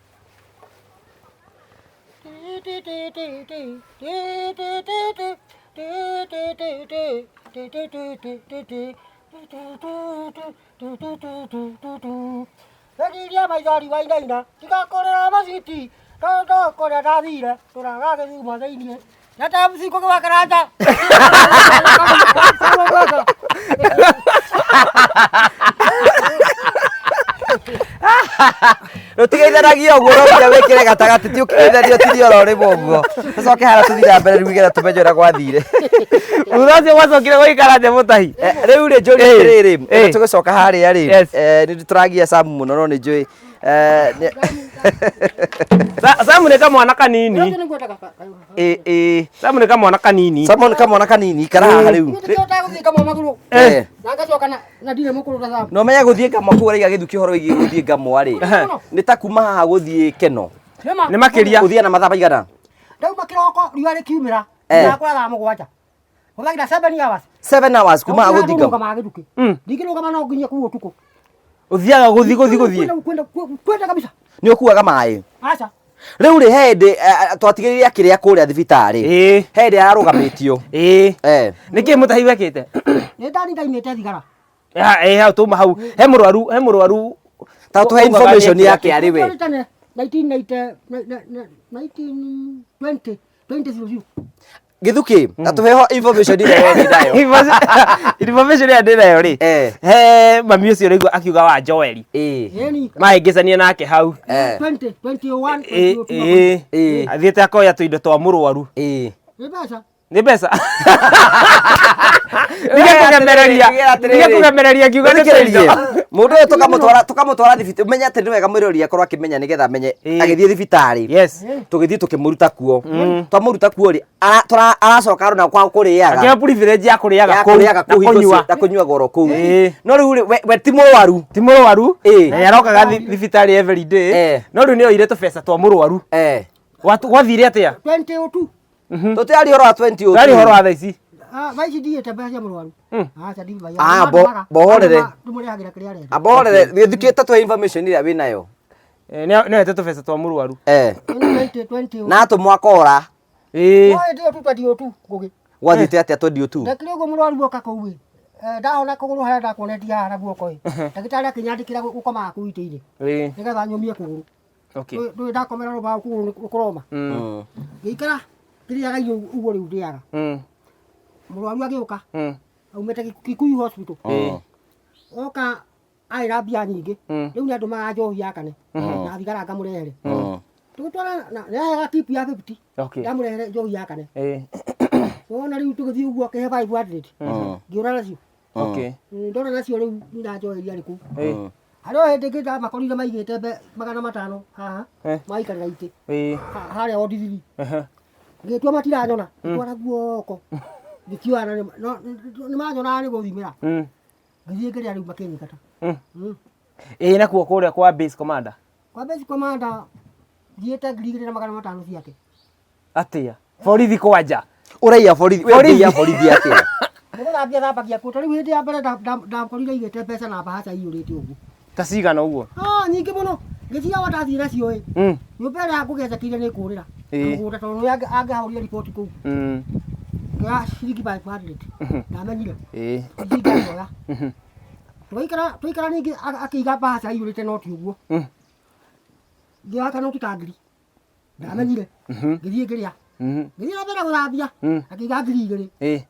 Rĩrĩa maithori wainaina tiga kũrĩra maciti tondũ kũrĩa ndathire tũraga gĩthuma thĩiniĩ Tata msiku kwa karata. Rũtigeithanagia ũguo no nginya wĩkĩre gatagatĩ ti ũkĩgeithania ũtithie oro rĩmwe ũguo. Tũcoke harĩa tũthiĩ na mbere rĩu nĩgetha tũmenye ũrĩa gwathire. Thutha ũcio gwacokire gũikara atĩa mũtahi? Rĩu rĩ njũrie atĩrĩrĩ, tũgĩcoka harĩa rĩ, Yes. nĩ tũragia Sam mũno no nĩ njũĩ Samu nĩ kamwana kanini. Ĩ ĩ. Samu nĩ kamwana kanini. Samon kamwana kanini ikara haha rĩu. Eh. Na ngacoka na na ndirĩ mũkũrũ ta Samu. No menye gũthiĩ ngamwa kũu ũraiga gĩthuki ũhoro wĩgiĩ gũthiĩ ngamwa rĩ. Nĩ ta kuma haha gũthiĩ Keno. Nĩ makĩria. Ũthiĩ na mathaa maigana? Ndauma kĩroko riũa rĩkiumĩra. Eh. Ndakora thaa mũgwanja. Hũthagĩra 7 hours. 7 hours kuma haha gũthiĩ ngamwa. Ngamwa gĩthukĩ. Ndingĩrũgama no nginye kũu ũtukũ. Ũthiaga gũthiĩ gũthiĩ gũthiĩ. Kwenda kwenda kabisa. Nĩ ũkuaga maĩ. Aca. Rĩu rĩ he hĩndĩ twatigĩrĩire akĩrĩa kũrĩa thibitarĩ. Ĩĩ. He hĩndĩ ararũgamĩtio. Ĩĩ. Eh. Nĩkĩ mũtahi wekĩte? Nĩ ndani ndaimĩte thigara. Ĩĩ hau tuma hau. He mũrwaru, he mũrwaru. Ta tũhe information yake arĩ we. Tene 1990 1920 2000. Gĩthukĩ, ta tũhe ho information ĩrĩa we wĩ nayo. Information ĩrĩa ndĩ nayo rĩ. Eh. He mami ũcio ũraigua akiuga wa Joel. Ĩĩ. Ĩni. Mahĩngĩcania nake hau. Eh. 20 21 Ĩĩ, 22. ĩĩ. Ĩĩ. Athiĩte akoya tũindo twa mũrwaru. Ĩĩ. Nĩ mbeca. Nĩ mbeca. Ndige kũgemereria. Ndige kũgemereria ngiuga nĩ Thikĩrĩrie. tũindo. Mũndũ ũyũ tũkamũtwara tũkamũtwara thibitarĩ ũmenye atĩ nĩ wega mwĩrori akorwo akĩmenya nĩgetha amenye Ĩĩ. agĩthiĩ thibitarĩ. Yes. Tũgĩthiĩ tũkĩmũruta kuo. Twamũruta kuo rĩ, aracoka arona kwa kũrĩaga. Akĩoya privilege ya kũrĩaga Ya kũu kũrĩaga na kũu hingo kũnyua. cio, na kũnyua goro kũu. Ĩĩ. No rĩu rĩ, we ti mũrwaru. Ti mũrwaru Ĩĩ. na nĩarokaga thibitarĩ every day Eh. no rĩu nĩoire tũbeca twa mũrwaru. Eh. Gwathire atĩa? 2002. Tũtiaria ũhoro wa 2002. Tũraria ũhoro wa thaa ici. Ah, thaa ici ndiĩte mbeca cia mũrwaru. Aca ndimbagia. Ah, bohorere. Ndĩmũrehagĩra kĩrĩa arenda. Amborere, gĩthukĩ ta tũhe information ĩrĩa wĩ nayo. Nĩoete tũbeca twa mũrwaru. Eh. 20 20. Na atũmwo akora. Ĩĩ. No hĩndĩ ĩyo tu 2002 ngũgĩ. Gwathiĩte atĩa 2002? Ndekire ũguo mũrwaru oka kũu ĩ. Ndahona kũgũrũ harĩa ndakuonetie haha na guoko ĩ. Ndagĩtarĩ akĩnyandĩkĩra gũkomaga kũu itĩ-inĩ. Ĩĩ. Nĩgetha nyũmie kũgũrũ. Okay. Ndũĩ ndakomera rũbaũ kũgũrũ nĩ kũroma. Ngĩikara ngĩrĩaga irio ũguo rĩu ndĩaga. Mũrwaru agĩũka aumĩte Kikuyu hospital. Oka arĩ na mbia nyingĩ. Rĩu nĩ andũmaga njohi yakane na thigara ngamũrehere. Tũgĩtwara na nĩaheaga tip ya 50. Okay. Ndamũrehere njohi yakane. Ĩĩ. Wona rĩu tũgĩthiĩ ũguo akĩhe 500. Ngĩũra nacio. Okay. Ndora nacio rĩu nĩndanjoheria arĩ kũu. Ĩĩ. Harĩ o hĩndĩ ĩngĩ ndamakorire maigĩte 500 haha maikarĩra itĩ Ĩĩ. harĩa wodi thiri. Ngĩtua matiranyona ngĩtwara guoko ngĩkioya na nĩmanyonaga nĩ gũthimĩra. Ngĩthiĩ ngĩrĩa rĩu makĩnyingata. Ĩĩ nakuo kũrĩa kwa base commander. Kwa base commander thiĩte 2500 ciake. Atĩa? Borithi kwanja. Ũraiya borithi, we Borithi. ũngĩiya borithi atĩa? Nĩgũthambia thambagia kuo ta rĩu hĩndĩ ya mbere ndakorire aigĩte mbeca na mbahaca iyũrĩte ũguo. Ta cigana ũguo? Ah, nyingĩ mũno. Ngĩciria wa ndathiĩ nacio ĩ. Nyũmba ĩrĩa ngũgĩethekire nĩ kũrĩra. Ĩĩ. Mũgũnda tondũ nĩ angĩahũrire riboti kũu. Ngĩoya ciringi 500. Ndamenyire. Ĩĩ. Ngĩthiĩ ngĩoya. Tũgĩikara tũikara ningĩ akĩiga mbahaca iyũrĩte noti ũguo. Ngĩoya kanoti ka ngiri. Ndamenyire. Ngĩthiĩ ngĩrĩa. Ngĩthiĩ na mbere gũthambia. Akĩiga 2000. Ĩĩ.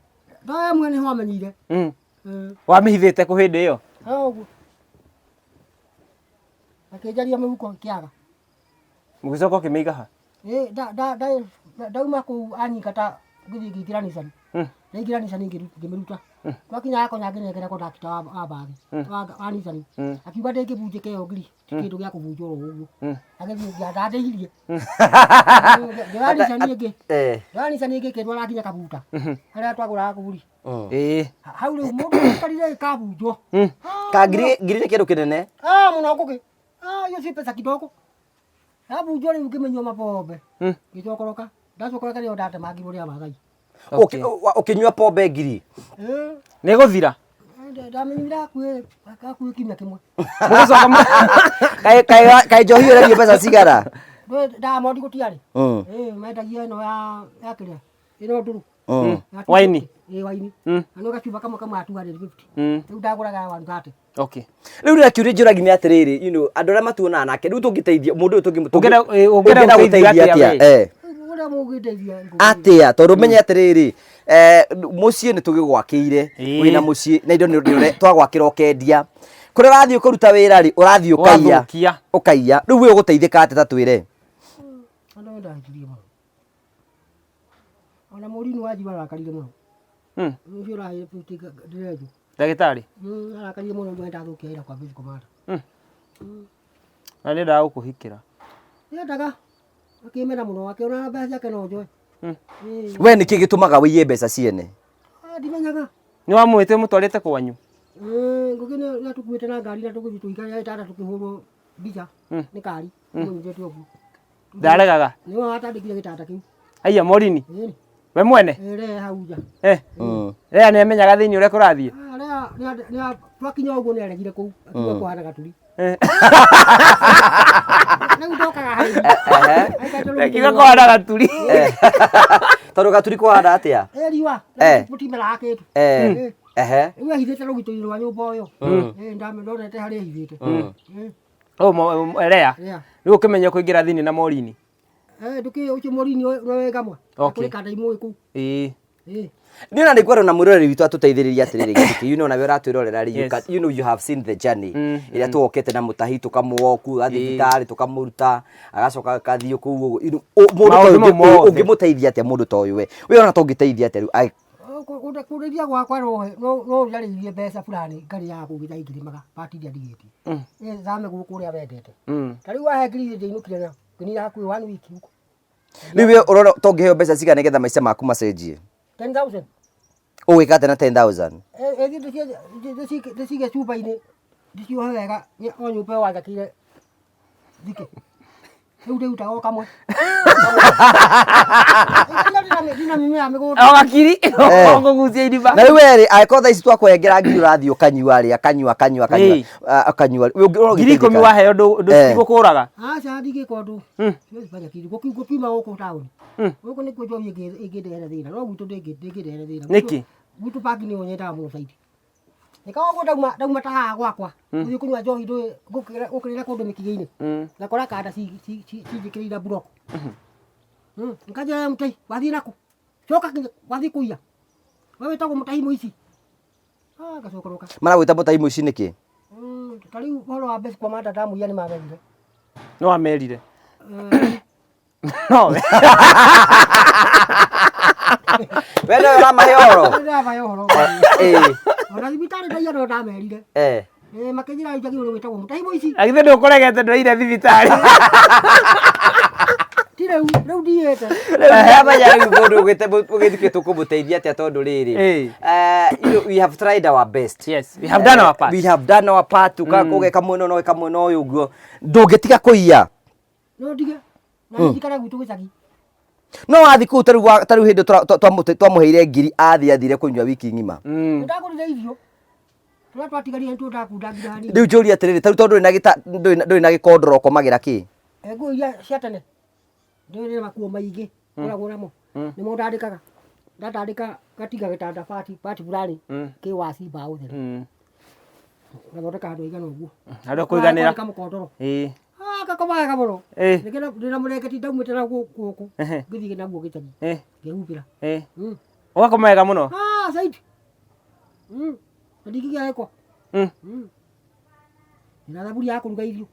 Ndoya ĩmwe nĩho amenyire. Wamĩhithĩte kũ hĩndĩ ĩyo? Hau ũguo. Akĩnjaria mũhuko ngĩaga. Mũgĩcoka ũkĩmĩiga ha? Ĩ ndauma kũu anyingata ngĩthiĩ ngĩingĩra Nissan. Ndaingĩra Nissan ngĩmĩruta. Twakinya Gakonya ngĩnengera kondakta wa mbathi wa Nissan. Akiuga ndĩngĩbunjĩka ĩyo ngiri, ti kĩndũ gĩa kũbunjwo oro ũguo. Agĩthiĩ ndandĩhirie. Ngĩoya Nissan ĩngĩ. Ngĩoya Nissan ĩngĩ ĩkĩndwara nginya Kabuta. Harĩa twagũraga kuburi. Hau rĩu mũndũ aikarire ĩkabunjwo. Ka ngiri ngiri nĩ kĩndũ kĩnene. Ah, mũno ngũkĩ. Ah, hiyo si pesa kidogo. Yabunjwo rĩu ngĩmenywo mabombe. Ngĩcokoroka. Ndacokoroka nĩyo ndatemangirwo rĩa Maathai. Ũkĩnyua pombe ngiri. Nĩ gũthira. Ndamenyire hakuhĩ kiumia kĩmwe. Mũgĩcoka Kaĩ kaĩ kaĩ njohi ũrendio mbeca cigana? Ndamondi gũtiarĩ. Mendagia ĩno ya kĩrĩa. Ĩno ndũrũ. Ya Waini. 250. Ĩĩ waini. Na nĩ gacuba kamwe kamwe ya 250. Rĩu ndagũraga ya 130. Okay. Rĩu rĩrĩa kĩũria njũragi nĩ atĩrĩrĩ, you know, andũ arĩa matuonaga nake, rĩu tũngĩteithia mũndũ ũyũ Ũngĩenda ũngĩenda gũteithia atĩa we? Rĩu ũrĩa mũngĩndeithia Atĩa tondũ menye atĩrĩrĩ, mũciĩ nĩ tũgĩgwakĩire, wĩna mũciĩ na indo nĩ twagwakĩra ũkendia, kũrĩa ũrathiĩ kũruta wĩra rĩ, ũrathiĩ ũkaiya, Ũgathũkia. ũkaiya, rĩu we ũgũteithĩka atĩa ta twĩre? Andũ ndahĩtirie mũno. Ona mũrini wa njiwa arakarire mũno. Ũcio ũraheire ndĩrenjwo. Ndagĩtarĩ. Arakarire mũno nĩ ndathũkia wĩra kwa Base Commander. Na nĩendaga gũkũhikĩra. Nĩendaga akĩmena mũno akĩona mbeca ciake no njoe. We nĩkĩ gĩtũmaga wĩiye mbeca ciene? Ndimenyaga. Nĩ wamwĩte mũtwarĩte kwanyu? Ngũgĩ nĩ atũkuĩte na ngari na tũgĩthiĩ tũgĩikara gĩtanda tũkĩhũrwo mbica nĩ kari mũnyitĩte ũguo. Ndaregaga. Nĩwe watandĩkire gĩtanda kĩu. Aiya Morini. Ĩni. We mwene? Ĩrĩa hau nja. Rea nĩ amenyaga thĩinĩ ũrĩa kũrathiĩ? Rea twakinya ũguo nĩ aregire kũu akiuga kũhana gaturi. Rĩu ndokaga hau. Akiuga kũhana gaturi. Tondũ gaturi kũhana atĩa? Riũa. Mũtimeraga kĩndũ. Rĩu ehithĩte rũgito-inĩ rwa nyũmba ũyũ. Ndonete harĩa ehithĩte. Rea. Rĩu ũkĩmenya kũingĩra thĩinĩ na Morini? Ndũkĩ ũcio Morini no wega mwa. Kũrĩ kanda imũĩ kũu. Niĩ ona nĩngwenda na mwĩroreri witũ atũteithĩrĩrie atĩrĩrĩ gĩtĩ you know nawe ũratwĩrorera rĩ, you know you have seen the journey ĩrĩa tũgokete na mũtahi tũkamũoku agathiĩ thibitarĩ tũkamũruta agacoka agathiĩ kũu ũguo. You know, mũndũ ta ũyũ ũngĩmũteithia atĩa mũndũ ta ũyũ we? We ũrona ta ũngĩteithia atĩa rĩu? Kũrĩithia gwakwa no njarĩirie mbeca fulani ngarĩaga kũu gĩthai ngĩrĩmaga part iria ndigĩtie. Thame gũkũ ũrĩa wendete. Ta rĩu wahe ngiri igĩrĩ ndĩinũkire nayo ngĩnina hakuhĩ one week huko. Rĩu we ũrona ta ũngĩheo mbeca cigana nĩgetha maica maku macenjie? 10,000. Ũgwĩka atĩa na 10,000? Ĩthiĩ ndĩcige cuba-inĩ ndĩciohe wega o nyũmba ĩyo wanjakĩire thike. Rĩu ndĩrutaga o kamwe. Ndina mĩmera mĩgũnda. O gakiri ũkũgucia irima. Na rĩu werĩ angĩkorwo thaa ici twakũhengera ngiri ũrathiĩ ũkanyua rĩ, akanyua akanyua akanyua akanyua. Ngiri ikũmi waheo ndũcigũkũraga? Aca ndingĩka ũndũ. Siwezi fanya kitu. Gũkiuma gũkũ taũni. Gũkũ nĩkuo njohi ĩngĩndehere thĩna. No gwitũ ndĩngĩndehere thĩna. Nĩkĩ? Gwitũ bangi nĩyo nyendaga mũno zaidi. Nĩkawa ũguo ndauma ta haha gwakwa gũthiĩ kũnyua njohi ndũĩ gũkĩrĩra kũndũ mĩkinya-inĩ ngakora kanda cinjĩkĩrĩire mburoko. Nkanjĩra mũtahi wathiĩ nakũ? Coka nginya wathiĩ kũiya. We wĩtagwo mũtahi mũici. Ngacokoroka. Maragwĩta mũtahi mũici nĩkĩ? Ta rĩu ũhoro wa mbeca kwa manda ndamũiya nĩ mamerire. No amerire. No. We nĩwe ũramahe ũhoro? Ndĩramahe ũhoro. Ona thibitarĩ ndaiya no ndamerire. Makĩnjĩra rĩu njagĩrĩirwo gwĩtagwo mũtahi mũici. Na githĩ ndũkũregete ndwaire thibitarĩ? Ti rĩu, rĩu ndiĩte. Rĩu ndamenya rĩu mũndũ ũgĩthikĩ tũkũmũteithia atĩa tondũ rĩrĩ. You know, we have tried our best. Yes, we have done our part. We have done our part. Ũgeka mwena ũyũ, ũgeka mwena ũyũ ũguo. Ndũngĩtiga kũiya. No ndige. Na njikara gwitũ gĩcagi. No wathiĩ kũu tarĩu hĩndĩ twamũheire ngiri athiĩ athire kũnyua wiki ng'ima. Ndagũrire irio. Tũrĩa twatigarire nĩtuo ndakundangire hanini. Rĩu njũrie atĩrĩrĩ, tarĩu tondũ ndũrĩ na gĩkondoro ũkomagĩra kĩ? Nguo iria cia tene ndĩrĩ na makuo maingĩ ngoragwo namo. Nĩmo ndandĩkaga. Ndatandĩka ngatiga gĩtanda bati fulani kĩ waci mbaũ theri. Ngathondeka handũ haigana ũguo. Handũ ha kũiganĩra. Kwandĩka mũkondoro. Gakoma wega mũno. Ndĩna mũrengeti ndaumĩte naguo gũkũ. Ngĩthiĩ naguo gĩcagi. Ngĩhumbĩra. Ũgakoma wega mũno? Zaidi. Na ndingĩgĩa gĩko. Ndĩna thaburia ya kũruga irio.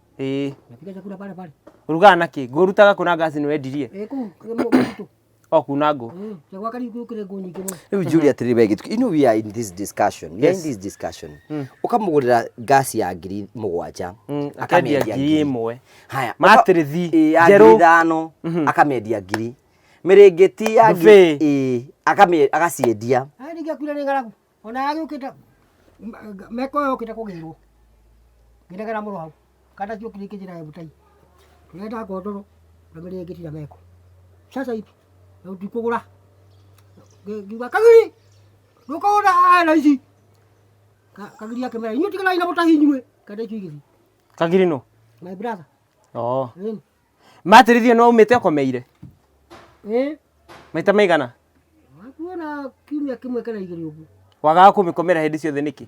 Napika chakula pale pale. Ũrugaga na kĩ? Ngũrutaga kũ na ngaci nĩ wendirie? Kũu mũtitũ. O kuna ngũ. Gwaka rĩu gũkĩrĩ ngũ nyingĩ mũno. Rĩu njũria atĩrĩrĩ we Gĩtuki, you know we are in this discussion. We are in this discussion. Ũkamũgũrĩra ngasi ya 7,000. Akendia 1,000. Haya. Matĩrĩthi, Ĩ, ya njerũ. 5,000 akamĩendia 1,000. Mĩrĩngĩti ya Buffet. ĩ, agaciendia. Aya ndingĩakuire nĩ ng'aragu. Ona yagĩũkĩte meko yokĩte kũgĩrwo. Ngĩnegena mũno hau. Kana ciokire ikĩnjĩra we mũtai. Tũrenda ngondoro na mĩrĩngĩti na meko. Sasa hivi na ndikũgũra. Ngiuga Kagiri ndũkũgũra aya na ici. Kagiri akĩmera inyuĩ tiganai na mũtahi inyuĩ. Kenda icio igĩthiĩ. Kagiri no. My brother. Oh. Ĩni. Matĩrĩthi no umĩte ũkomeire. Ĩ. Maita maigana? Wakuona kiumia kĩmwe kana igĩrĩ ũguo. Wagaga kũmĩkomera hĩndĩ ciothe nĩkĩ?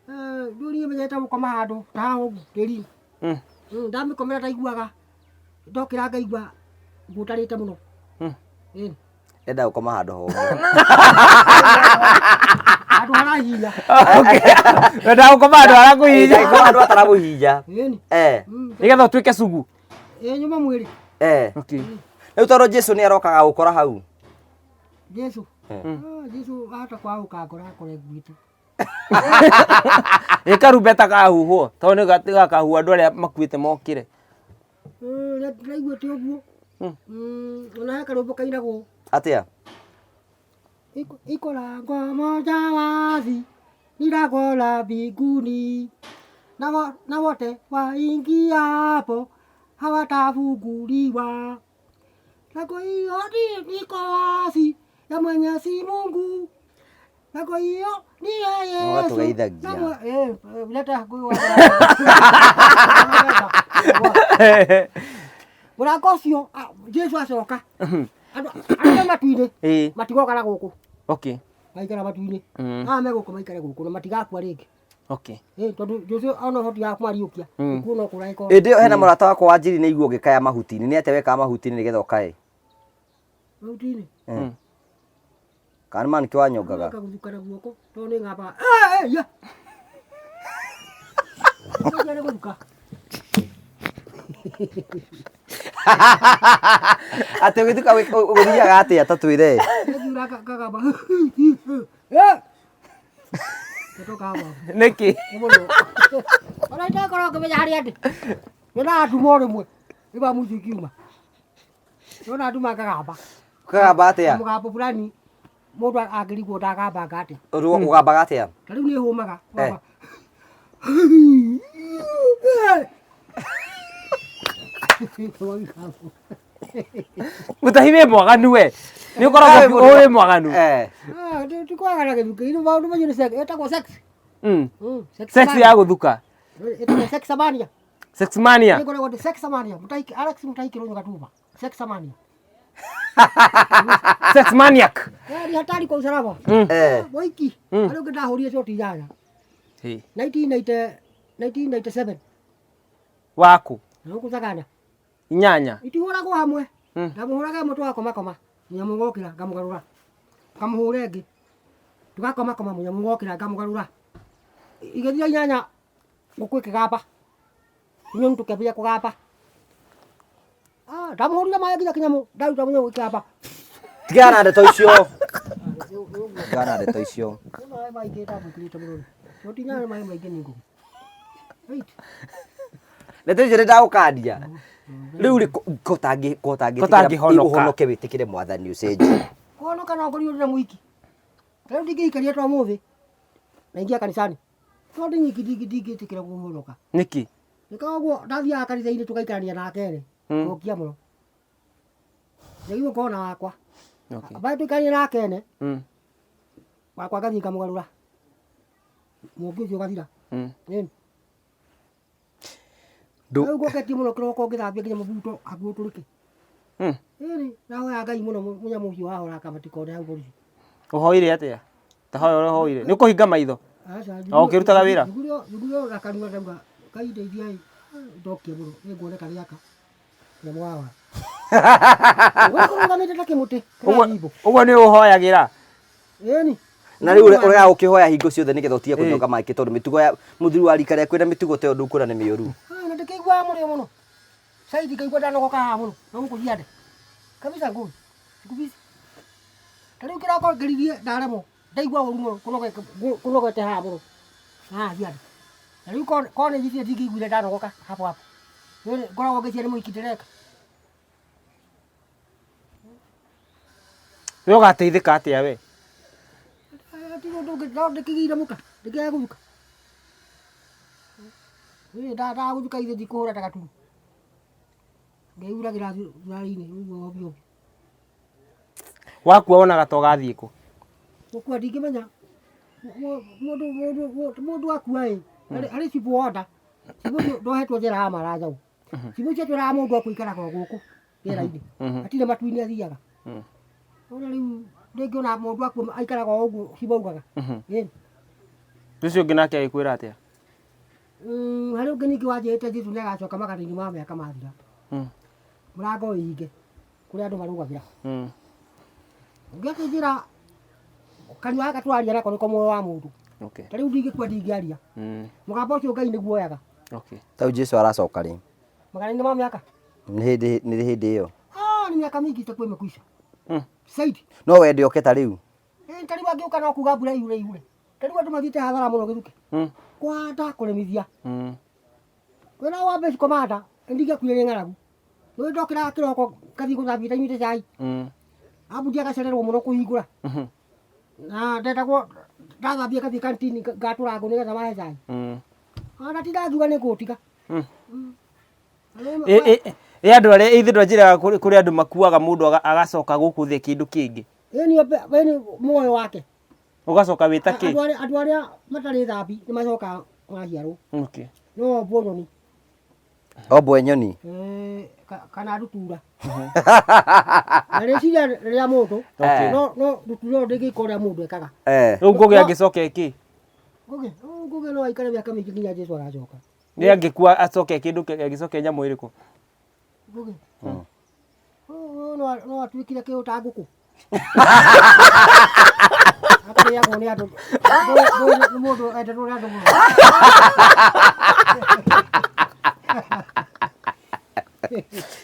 Rĩu niĩ menyete gũkoma handũ ta haha ũguo tĩri-inĩ. Ndamĩkomera ndaiguaga ndokĩra ngaigua ngũtarĩte mũno. Ĩni. Enda gũkoma handũ homũ. Handũ harahinya. Wendaga gũkoma handũ harakũhihinya. Gũkoma handũ hataramũhihinya. Ĩni. Eh. Nĩgetha ũtuĩke cugu. Ĩ nyuma mwĩrĩ. Eh. Okay. Rĩu tondũ Jesu nĩ arokaga gũkora hau. Jesu. Jesu ahota kwaga gũkangora akore nguĩte. Ĩ karumbeta kahuhwo tondũ nĩ gakahuhwo andũ arĩa makuĩte mokĩre. Ndaiguĩte ũguo. Ona he karwĩmbo kainagwo. Atĩa? Iko lango moja wazi ni lango la mbinguni, na wote waingiapo hawatafunguliwa. Lango hiyo liko wazi ya Mwenyezi Mungu. Lango hiyo ni ya Yesu. Ũgatũgeithagia. Leta mũrango ũcio Jesu acoka andũ arĩa me matu-inĩ matigoka na gũkũ. Okay. Maikara matu-inĩ. Aya me gũkũ maikare gũkũ na matigakua rĩngĩ. Okay. Tondũ Jesu ona ũhoti wa kũmariũkia. Gĩkuũ no kũra gĩkorwo. Ĩndĩ ĩyo hena mũrata wakwa wa Njiri nĩ aigua ũgĩkaya mahuti-inĩ. Nĩ atĩa wekaga mahuti-inĩ nĩgetha ũkae? Mahuti-inĩ? Kana nĩ manĩkĩ wanyongaga? Ngagũthuka na guoko tondũ nĩ ng'ambaga. Ya. Nĩ gũthuka. Atĩ ũgĩthuka ũgĩthiaga atĩa ta twĩre? Ngiura ngagamba. Nĩkĩ? Ona itakorwo ngĩmenya harĩa ndĩ. Nyonaga nduma o rĩmwe. Nĩba mũico ikiuma. Nyona nduma ngagamba. Ũkagamba atĩa? Mũgambo fulani mũndũ angĩrigwo ndagambanga atĩa. Ũgambaga atĩa? Ta rĩu nĩ hũmaga. Mũtahi wĩ mwaganu we. Nĩ ũkoragwo wĩ mwaganu. Tikwagana gĩthukĩ. Ino maũndũ macio nĩ sex. Ĩtagwo sex. Sex ya gũthuka. Ĩtagwo sexamania. Sexmania. Ĩkoragwo ndĩ sexamania. Mũtahi Alex Mũtahi Kĩrũnyũ Gatumba. Sexamania. Sex maniac. Ni hatari kwa usalama. Mwiki. Arĩa ũngĩ ndahũrire coti inyanya. 1997. Waku. Gũkũ Sagana. Inyanya. Itihũragwo hamwe. Ndamũhũraga ĩmwe tũgakomakoma. Mũnyamũ ũgokĩra ngamũgarũra. Ngamũhũra ĩngĩ. Tũgakomakoma mũnyamũ ũgokĩra ngamũgarũra. Igĩthira inyanya ngũkũ ĩkĩgamba. Tũnyoni tũkĩambia kũgamba. Ndamũhũrire maĩ nginya kĩnyamũ ndaruta mũnyamũ gĩkĩgamba. Tigana na ndeto icio. Tigana na ndeto icio. Maĩ maingĩ ndamwĩkĩrĩte mũno. Coti inyanya maĩ maingĩ nĩ ngũkũ. Ndeto icio nĩndagũkandia. Rĩu rĩ kotangĩhonoka ũhonoke wĩtĩkĩre mwathani ũcenjie. Kũhonoka no ngorirwo ndĩna mũhiki. Rĩu ndingĩikaria ta ũmũthĩ na ingia kanicani. Tondũ ndĩ nyiki ndingĩtĩkĩra kũhonoka. Nĩkĩ? Nĩ koguo ndathiaga kanitha-inĩ tũgaikarania nake rĩ, ngokia mũno. Njagĩrĩirwo gũkorwo na wakwa. Ambaye tũikaranie nake ne, wakwa ngathiĩ ngamũgarũra. Mũũngĩ ũcio ũgathira. Ĩni. Rĩu ngũketie mũno kĩroko ngĩthambia nginya mũbuto hakuhĩ ũtũrĩke. Ĩni, ndahoya Ngai mũno mũnyamũ ũcio wahora kamatikone hau borithi. Ũhoire atĩa? Ta hoya ũrĩa ũhoire. Nĩ ũkũhinga maitho? O ũkĩrutaga wĩra? Njiguire na kanua ndauga Ngai ndeithia ĩ, ndokia mũno nĩnguoneka gĩaka. Nyamũ wahora. Ũrũgamĩte ta kĩmũtĩ. Ũguo nĩ ũhoyagĩra? Ĩni. Na rĩu ũregaga gũkĩhoya hingo ciothe nĩgetha ũtige kũnyonga maĩ tondũ mĩtugo ya mũthuri wa rika rĩaku ĩna mĩtugo ta ĩyo ndũkuona nĩ mĩũru. Na ndĩkĩiguaga mũrĩo mũno. Saithi ngaigua ndanogoka haha mũno na gũkũ ciande. Kabisa ngũi. Siku hizi. Ta rĩu kĩroko ngĩririe ndaremwo, ndaigua ũru mũno kũnogete haha mũno. Haha ciande. Na rĩu korwo nĩ nyitire ndingĩiguire ndanogoka hapo hapo. Ngoragwo ngĩciria nĩ mũhiki ndĩreka. We ũgateithĩka atĩa we? Hatirĩ ũndũ ũngĩ, no ndĩkĩgĩire mũka, ndĩkĩage gũthuka. Niĩ ndagũthuka ithe ndikũhũra ta gaturu. Ngeyuragĩra thurarĩ-inĩ ũguo ovyo ovyo. Wakua wonaga ta ũgathiĩ kũ? Gũkua ndingĩmenya. Mũndũ mũndũ mũndũ akua ĩ, harĩ cibũ wonda. Cibũ ũcio ndohetwo njera ya mara njaũ. Cibũ ũcio atwĩraga mũndũ akua aikaraga o gũkũ rĩera-inĩ. Hatirĩ matu-inĩ athiaga. Ona rĩu rĩngĩ ona mũndũ akua aikaraga o ũguo cibũ augaga. Ĩni. Ũcio ũngĩ nake agĩkwĩra atĩa? Harĩ ũngĩ ningĩ wanjĩrĩte Jesũ nĩ agacoka magana-inĩ ma mĩaka mathira. Mũrango wĩhinge kũrĩa andũ marũgagĩra. Ũngĩ akĩnjĩra kanua gaka tũraria nako nĩko muoyo wa mũndũ. Ta rĩu ndingĩkua ndingĩaria. Mũgambo ũcio Ngai nĩguo oyaga. Tau Jesu aracoka rĩ? Magana-inĩ ma mĩaka. Nĩ hĩndĩ nĩ hĩndĩ ĩyo. Ah, nĩ mĩaka mĩingĩ itakuwa imekwisha. Saidi. No wende oke ta rĩu. Eh, ta rĩu angĩũka no kuga mbura yure yure. Ta rĩu andũ mathiĩte hathara mũno gĩthuke. Kũhanda kũrĩmithia. Wĩra wa base commander ndingĩakuire nĩ ng'aragu. Nĩ ndokĩraga kĩroko ngathiĩ gũthambia ndanyuĩte cai. Abundi agacererwo mũno kũhingũra. Na ndendagwo ndathambia ngathiĩ kantini ngatũra ngũ nĩgetha mahe cai. Ona tindangiuga nĩ ngũtiga. Ĩ andũ arĩa ithe ndwanjĩraga kũrĩ andũ makuaga mũndũ agacoka gũkũ thĩ kĩndũ kĩngĩ. Ĩni muoyo wake. Ũgacoka wĩta kĩ? Andũ arĩa matarĩ thambi nĩ macokaga maciarwo. No ombwo nyoni. Ombwo nyoni. Kana ndutura. Na rĩciria rĩa mũndũ, no no ndutura ĩyo ndĩngĩka ũrĩa mũndũ ekaga. Rĩu Ngũgĩ angĩcoka ĩkĩ? Ngũgĩ, Ngũgĩ no aikare mĩaka mĩingĩ nginya Jesũ agacoka. Nĩ angĩkua acoke kĩndũ angĩcoke nyamũ ĩrĩkũ? Ngũgĩ. Ũyũ no atuĩkire kĩũ ta ngũkũ. Akarĩagwo nĩ andũ. Nĩ mũndũ endetwo nĩ andũ mũno.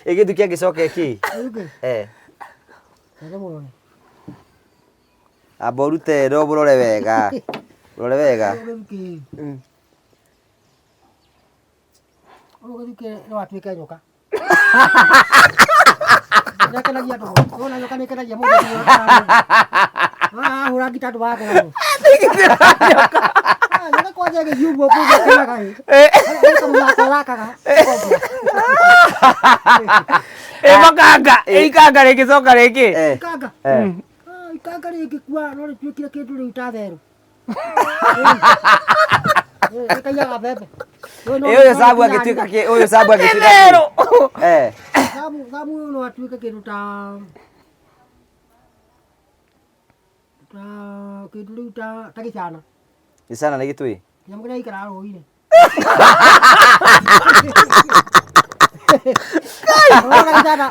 Ĩ gĩthuki angĩcoka ĩkĩ? Gĩthukĩ? Reke mũrore. Amba ũrute ĩno mũrore wega. Mũrore wega. Gĩthukĩ. Ũyũ gĩthukĩ no atuĩke nyoka. Nĩakenagia andũ mũno. Wona nyoka nĩĩkenagia mũndũ. Ahũra ngita andũ magakena mũno. Ah, nyoka kwanja ĩgĩthiĩ ũguo kũndũ ĩkenaga ĩ. Harĩ kamũthako ĩthakaga. Ĩ makanga, ĩ ikanga rĩngĩcoka rĩngĩ. Ikanga. Ah, ikanga rĩngĩkua no rĩtuĩkire kĩndũ rĩu ta therũ. Ĩkaiyaga mbembe. Ĩ ũyũ Sabu angĩtuĩka kĩ? Ũyũ Sabu angĩtuĩka kĩ? Thamu thamu ũyũ no atuĩke kĩndũ ta ta kĩndũ rĩu ta ta gĩcana. Gĩcana nĩ gĩtũĩ? Kĩnyamũ kĩrĩa gĩikaraga rũĩ-inĩ. Ũrona gĩcana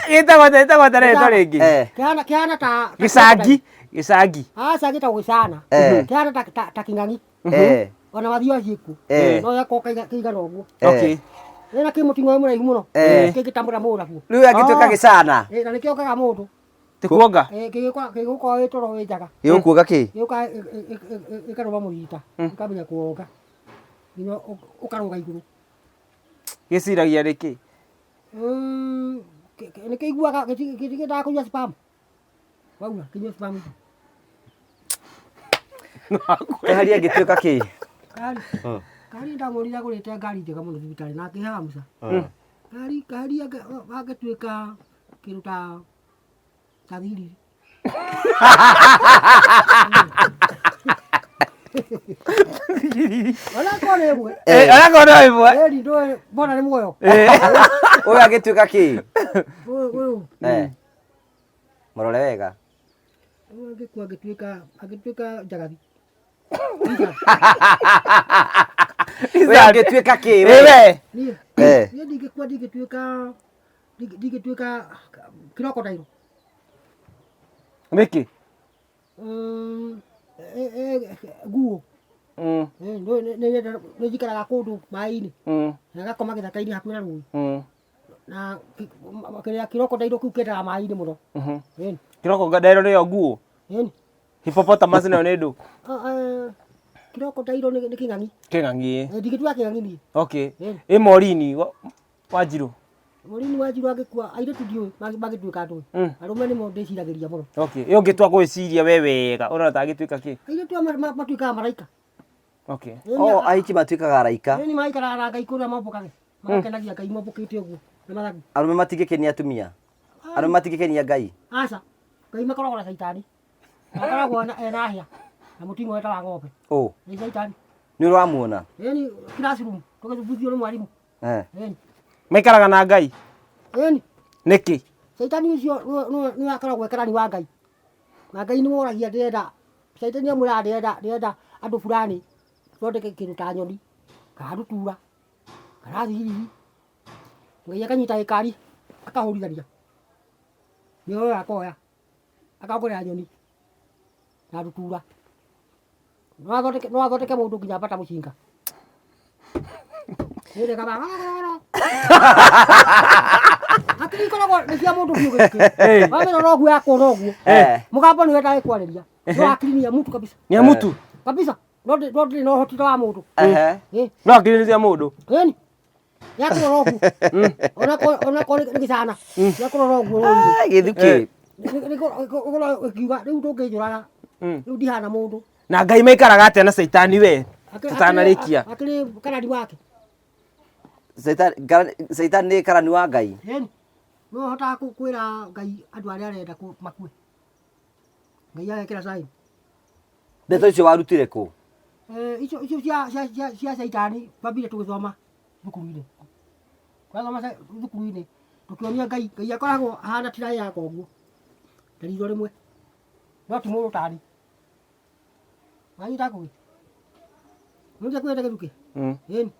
Gĩtagwo atĩa gĩtagwo atĩa rĩtwa rĩngĩ? kĩhana kĩhana ta Gĩcangi, gĩcangi. Aca gĩtagwo gĩcana. Kĩhana ta ta ta kĩng'ang'i. Ona mathiũ aciĩ kuo. No gĩakorwo kĩigana ũguo. Ĩna kĩmũting'oe mũraihu mũno. Kĩngĩtambũra mũndũ naguo. Rĩu angĩtuĩka gĩcana. Na nĩkĩongaga mũndũ. Ti kuonga? Kĩgĩũka wĩ toro wĩ njaga. Gĩgũkuonga kĩ? Gĩũka ĩkarũma mũrita. Ĩkambia kuonga. Nginya ũkarũga igũrũ. Gĩciragia nĩkĩ? Nĩkĩiguaga gĩtikĩendaga kũnyua sperm. Waura kĩnyue sperm. Kahari angĩtuĩka kĩ? Kahari. Kahari ndamwonire agũrĩte ngari njega mũno thibitarĩ na akĩhamuca. Kahari kahari angĩtuĩka kĩndũ ta ta thiriri. Ona korwo nĩ ĩmwe. Ona korwo no ĩmwe. Ĩni ndũĩ mbona nĩ muoyo. Ũyũ angĩtuĩka kĩ? Ũyũ ũyũ. Mũrore wega. Ũyũ angĩkua angĩtuĩka angĩtuĩka njagathi. Ũyũ angĩtuĩka kĩ? We? Niĩ. Niĩ ndingĩkua ndingĩtuĩka ndingĩtuĩka crocodile. Nĩkĩ? Nguo. Nĩ njikaraga kũndũ maĩ-inĩ. Na ngakoma gĩthaka-inĩ hakuhĩ na rũĩ. Na kĩrĩa crocodile kĩu kĩendaga maĩ-inĩ mũno. Crocodile nĩyo nguo. Ĩni. Hippopotamus nayo nĩ ndũ. Crocodile nĩ kĩng'ang'i. Kĩng'ang'i. Eh, ndingĩtua kĩng'ang'i niĩ. Okay. Ĩni. Ĩ Morini Wanjiru. Morini Wanjiru angĩkua airĩtu ndiũĩ mangĩtuĩka ndũĩ. Arũme nĩmo ndĩciragĩria mũno. Okay. Ĩ ũngĩtua gwĩciria we wega ũrona ta angĩtuĩka kĩ? Airĩtu aya matuĩkaga maraika. Okay. O ahiki matuĩkaga araika. Ĩni maikaraga na Ngai kũrĩa mombũkage. Magakenagia Ngai mombũkĩte ũguo na mathagu. Arũme matingĩkenia atumia. Arũme matingĩkenia Ngai. Aca. Ngai makoragwo na caitani. Akoragwo ena hĩa na mũting'o weta wa ng'ombe. Ũ. Nĩ caitani. Nĩ ũramuona? Ĩni classroom tũgĩthubithio nĩ mwarimũ. Eh. Ĩni. Maikaraga na Ngai. Ĩni. Nĩkĩ? Caitani ũcio nĩwe akoragwo e karani wa Ngai. Na Ngai nĩwe ũragia ndĩrenda caitani amwĩraga ndĩrenda andũ fulani thondeke kĩndũ ta nyoni kana ndutura kana thigiriri. Ngai akanyita gĩkari akahũrithania. Nĩoya akoya akaongerera nyoni na ndutura. No athondeke mũndũ nginya mbata mũcinga. Nĩ kaba. Hakiri ikoragwo nĩ cia mũndũ biũ gĩkĩ. Wamĩrora ũguo yakuona ũguo. Mũgambo nĩ wendaga kwarĩria. No hakiri ni ya mtu kabisa. Ni ya mtu. Kabisa. No ndĩrĩ na ũhoti ta wa mũndũ. No hakiri nĩ cia mũndũ. Ĩni. Yakũrora ũguo. Onakorwo nĩ gĩcana. Yakũrora ũguo. Gĩthukĩ. Ĩkiuga rĩu ndũngĩnjũraga. Rĩu ndihana mũndũ. Na Ngai maikaraga atĩa na caitani we? Tũtanarĩkia. Akĩrĩ karani wake. Caitani nĩ karani wa Ngai. Ĩni. No ahotaga kwĩra Ngai andũ arĩa arenda makue. Ngai agekĩra sign. Ndeto icio warutire kũ? Icio cia caitani twambire tũgĩthoma thukuru-inĩ. Twathoma thukuru-inĩ tũkĩonia Ngai, Ngai akoragwo ahana tiraĩ yakwa ũguo. Na ritho rĩmwe. No ti mũndũ tani. Wanyita ngũgĩ? Nĩũrĩa kwĩrĩte gĩthukĩ? Ĩni.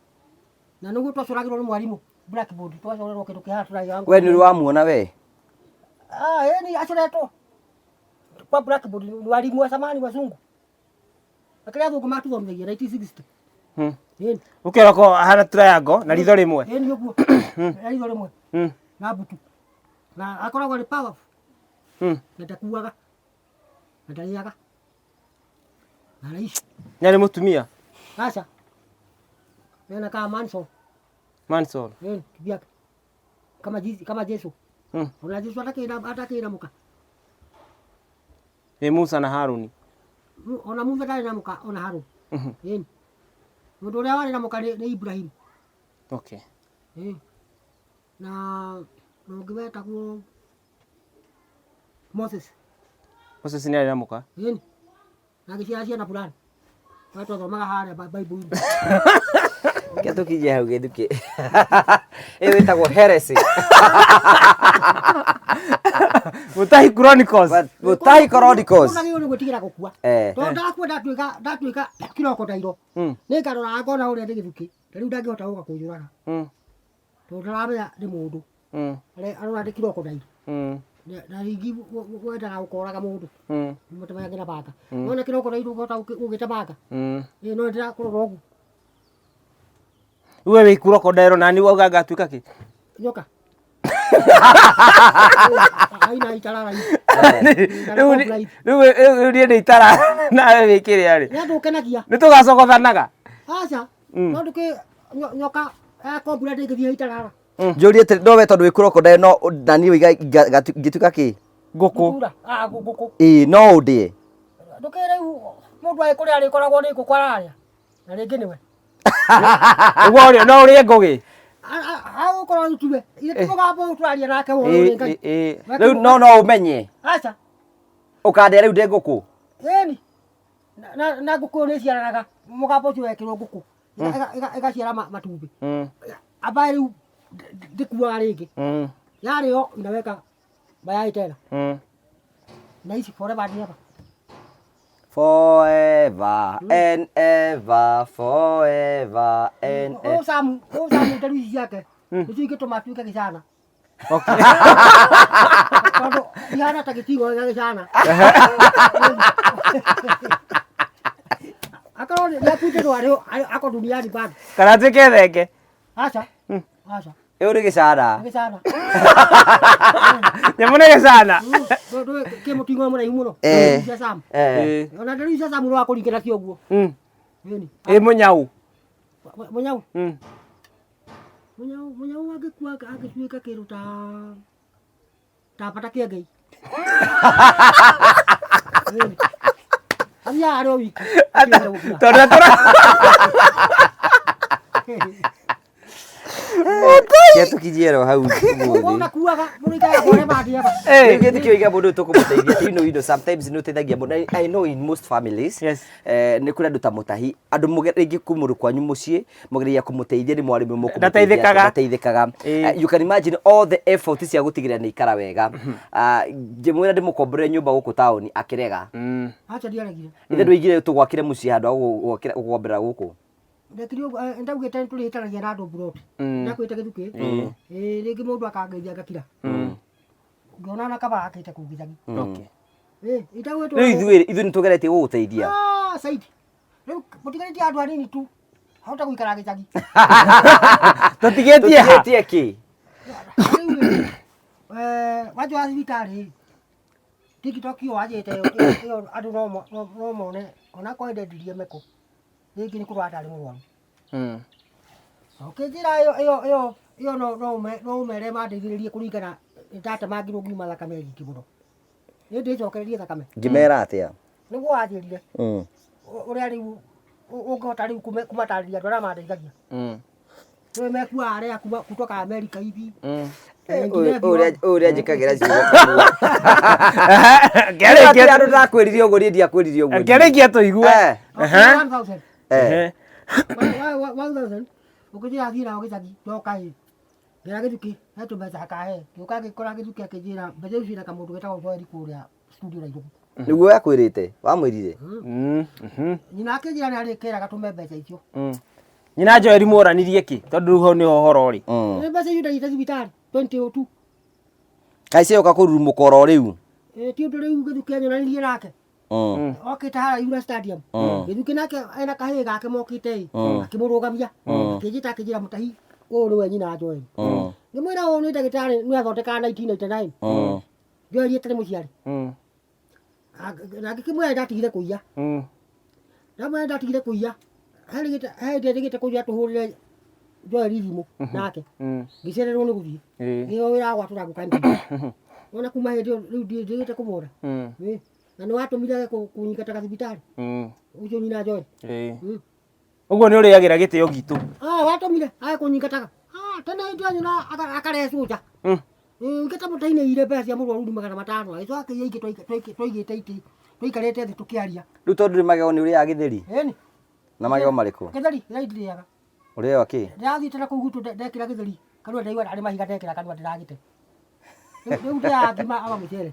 Na nĩguo twacoragĩrwo nĩ mwarimũ blackboard, twacorerwo kĩndũ kĩhana tiraĩ ya ngũkũ. We nĩ ũrĩ wamuona we? Ah, ĩni acoretwo kwa blackboard ni walimu wa zamani wazungu. Akĩrĩa athũngũ matuthomithagia 1960. Ĩni. Ũkĩona ko ahana triangle na ritho rĩmwe. Ĩni ũguo. Na ritho rĩmwe. Na mbutu. Na akoragwo arĩ powerful. Na ndakuaga. Na ndarĩaga. Na araici. Nĩ arĩ mũtumia? Aca. Ena kama Manson. Manson. Ĩni, kivyake. Kama Jesu, kama Jesu. Ona Jesu atakĩra mũka. Nĩ Musa na Haruni. Ona Musa ndarĩ na mũka ona Haruni. Ĩni. Mũndũ ũrĩa warĩ na mũka nĩ Ibrahim. Okay. Ĩni. Na ũngĩ wetagwo Moses. Moses nĩ arĩ na mũka? Ĩni. Na agĩciara ciana fulani. Wa twathomaga harĩa Bible-inĩ. Reke tũkinye hau gĩthukĩ. Ĩyo ĩtagwo heresy. Mutahi Chronicles. Mutahi Chronicles. Ũnagĩrĩirwo nĩ gwĩtigĩra gũkua. Tondũ ndakua ndatuĩka crocodile. Nĩngaroraga ngona ũrĩa ndĩ gĩthukĩ. Na rĩu ndangĩhota gũka kũnjũraga. Tondũ ndaramenya nĩ mũndũ. Arona ndĩ crocodile. Na rĩngĩ wendaga gũkoraga mũndũ. Mũtemange na banga. Wona crocodile ũngĩhota gũgĩtemanga. Ĩĩ no ndĩrakũrora ũguo. We wĩ crocodile na nĩ wauga ngatuĩka kĩ? Nyoka. Aina itarara. Rĩu niĩ ndĩ itara nawe wĩ kĩrĩa rĩ. Nĩ andũ ũkenagia. Nĩ tũgacogothanaga. Aca. No ndũkĩ nyoka ya kobra ndĩngĩthiĩ itarara. Njũrie atĩrĩ, no we tondũ wĩ crocodile no na niĩ wĩiga ngĩtuĩka kĩ? Ngũkũ. Ah, ngũkũ. Ĩĩ no ũndĩe. Ndũkĩ rĩu mũndũ agĩkũrĩa arĩkoragwo nĩ ngũkũ ararĩa. Na rĩngĩ nĩwe. Ũguo ũrĩa no ũrĩe ngũgĩ. Agũkorwo rĩu tiwe. Ithe ti mũgambo ũyũ tũraria nake woyũ nĩ Ngai. Rĩu no ũmenye. Aca. Ũkandĩa rĩu ndĩ ngũkũ. Ĩni. Na ngũkũ nĩ ĩciaranaga. Mũgambo ũcio wekĩrwo ngũkũ. Ĩgaciara matumbĩ. Ambaye rĩu ndĩkuaga rĩngĩ. Yarĩo inaweka mayai tena. Na ici forever and ever. Forever and ever, forever and ever. Ũyũ Samu nderu ici ciake nĩcio ingĩtũma atuĩke gĩcana. Tondũ ihana ta gĩtigo gĩa gĩcana. Akorwo nĩ akuĩte no arĩ ako duniani bado. Kana atuĩke thenge. Aca. Aca. Ĩyo nĩ gĩcana. Gĩcana. Nyamũ nĩ gĩcana. Kĩ mũting'oe mũraihu mũno. Eh. Cia Sam. Eh. Ona ndĩrĩ cia Sam wa kũringĩra nacio ũguo. Ĩni. Ĩ mũnyau. Mũnyau. Mũnyau mũnyau angĩkua angĩtuĩka kĩndũ ta ta bata kĩengei. Ĩni. Athiaga arĩ o wiki. Tondũ atũra Gĩatũkinyie ro hau ũmũthĩ. Ũnakuaga mũndũ ikaraga kũrĩa mangĩaba. Rĩu gĩtĩ kĩoiga mũndũ ũyũ tũkũmũteithia you know sometimes nĩ ũteithagia mũndũ. I know in most families Yes. Nĩ kũrĩ andũ ta mũtahi andũ rĩngĩ kũmũrũ kwanyu mũciĩ mũgeria kũmũteithia nĩ mwarĩmwe mũkũmũteithia Ndateithĩkaga. ndateithĩkaga. You can imagine all the effort cia gũtigĩrĩra nĩ ikara wega. Ngĩmwĩra ndĩmũkomborere nyũmba gũkũ taũni akĩrega. Acha ndiaregire. Ithe ndũigire tũgwakĩre mũciĩ handũ ha gũkomborera gũkũ. Ndekire ũguo ndaugĩte nĩtũrĩhĩtanagia na andũ mburoti. Ndakwĩte gĩthukĩ. Ĩĩ rĩngĩ mũndũ akangeithia ngakira. Ngĩona na kaba akĩte kũu gĩcagi. Okay. Ĩĩ itagwĩtwo. Rĩu ithuĩ ithuĩ nĩtũgeretie gũgũteithia. Ah, saidi. Rĩu mũtigarĩtie andũ anini tu. Hota gũikara gĩcagi. Tũtigĩtie ha. Tũtigĩtie kĩ? Rĩu wanjũ wa thibitarĩ TikTok ĩyo wanjĩte ĩyo andũ no mone onakorwo ndendirie meko rĩngĩ nĩ kũrwara ndarĩ mũrwaru. Ũkĩnjĩra ĩyo ĩyo ĩyo ĩyo no no ũme no ũmere mandeithĩrĩrie kũringana ndatemangirwo ngiuma thakame nyingĩ mũno. Nĩ ndĩcokererie thakame. Ngĩmera atĩa? Nĩguo wanjĩrire. Ũrĩa rĩu ũngĩhota rĩu kũmatarĩria andũ arĩa mandeithagia. Rĩu mekuaga arĩa kuma kutoka Amerika hivi. Ũrĩa njĩkagĩra ciugo kanua. Kĩarĩkia Andũ ndakwĩrire ũguo niĩ ndiakwĩrire ũguo. Kĩarĩkia tũigue. 1000. 1000 ũkĩnjĩra thiĩ nao gĩcagi ndoka ĩ ngĩra gĩthukĩ he tũmbeca akahe ngĩũka ngĩkora gĩthukĩ akĩnjĩra mbeca icio ciĩna kamũndũ getagwo Joel kũrĩa studio Nairobi. Nĩguo akwĩrĩte wamwĩrire? Nyina akĩnjĩra nĩ arĩkĩraga tũme mbeca icio. Nyina Joel mworanirie kĩ? Tondũ rĩu hau nĩho ũhoro ũrĩ. Nĩ mbeca icio ndaigĩte thibitarĩ 2002. Kaĩ cioka kũrurumũka oro rĩu? Ti ũndũ rĩu gĩthukĩ anyonanirie nake. Okĩte harĩa Ihura Stadium. Gĩthukĩ nake ena kahĩĩ gake mokĩte ĩ akĩmũrũgamia akĩnjĩta akĩnjĩra mũtahi ũyũ nĩwe nyina Joel. Ngĩmwĩra ũyũ nĩ ndagĩtarĩ nĩ athondekaga 1999. Joel ĩtarĩ mũciari. Na ngĩkĩmwĩra ndatigire kũiya. Ndamwĩra ndatigire kũiya. He hĩndĩ ndigĩte kũiya tũhũrĩre Joel thimũ nake. Ngĩcererwo nĩ gũthiĩ. Ngĩheo wĩra wa gwatũra ngũka nĩ. Wona kuma hĩndĩ ĩyo rĩu ndigĩte kũmwona. Na nĩ watũmire kũnyingataga thibitarĩ. Ũcio nyina Joel. Ũguo nĩ ũrĩagĩra gĩtĩo gitũ. Watũmire age kũnyingataga. Tene hĩndĩ ĩyo nyona akarehe cũca. Ngĩta mũtainĩ ire mbeca cia mũrwaru 500 agĩcoka akĩiya ingĩ twaigĩte itĩ tũikarĩte thĩ tũkĩaria. Rĩu tondũ ndũrĩ magego nĩ ũrĩaga gĩtheri? Ĩni. Na magego marĩkũ? Gĩtheri gĩtheri ndirĩaga. Ũrĩaga kĩ? Ndĩrathiĩte na kũu gwitũ ndekĩra gĩtheri kanua ndĩraigua arĩ mahiga ndekĩra kanua ndĩragĩte. Rĩu ndĩaga ngima ama mũcere.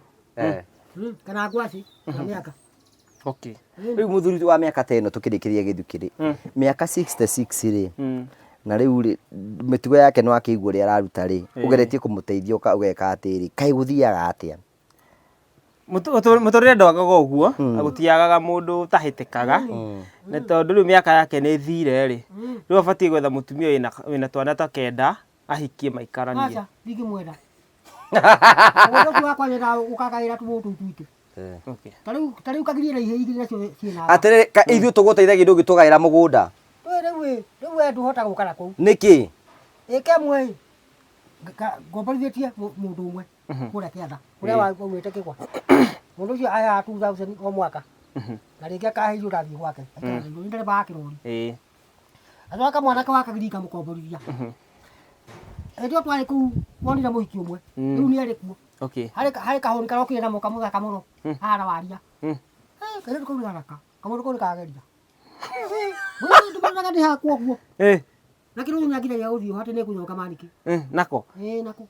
Kana ngwacĩ na mĩanga. Okay. Rĩu mũthuri wa mĩaka ta ĩno tũkĩrĩkĩria gĩthukĩ rĩ, mĩaka 66 rĩ, na rĩu rĩ mĩtugo yake nĩ wakĩigua ũrĩa araruta rĩ, ũgeretie kũmũteithia ũgeka atĩrĩ, kaĩ gũthiaga atĩa? Mũtũrĩre ndwagaga ũguo, gũtiagaga mũndũ ũtahĩtĩkaga, na tondũ rĩu mĩaka yake nĩ ĩthire rĩ, rĩu abatiĩ gwetha mũtumia wĩna twana ta kenda ahikie maikaranie. Aca, ndingĩmwenda. Ũndũ ũcio wakwa nyendaga gũkagaĩra tũmũndũ tũu twitũ. Okay. Ta rĩu kagirie na ihĩĩ igĩrĩ nacio ciĩna. Atĩrĩrĩ, ithuĩ tũgũteithagia ndũngĩtũgaĩra mũgũnda. Rĩu rĩu we ndũhota gũka na kũu. Nĩkĩ? Ĩka ĩmwe ĩ, ngomborithĩtie mũndũ ũmwe kũrĩa kĩanda kũrĩa waumĩte kĩgwa. Mũndũ ũcio aheaga 2000 o mwaka. Na rĩngĩ akahe irio ndathiĩ gwake. Aikaraga igũrũ, nĩ ndereba wa kĩrori. Acoka mwanake wa Kagiri ngamũkomborithia. Hĩndĩ ĩyo twarĩ kũu wonire mũhiki ũmwe. Rĩu nĩ arĩ kuo. Okay. Harĩ kahũni karokire namo kamũthaka mũno. Haha na waria. Kairĩtu kau nĩ gathaka. Kamũndũ kau nĩ kageria. Ndũmanaga ndĩ hakwa ũguo. Na kĩrũgũ nĩangiragia gũthiĩ ho atĩ nĩngũnyonga maniki. Nako? Nako.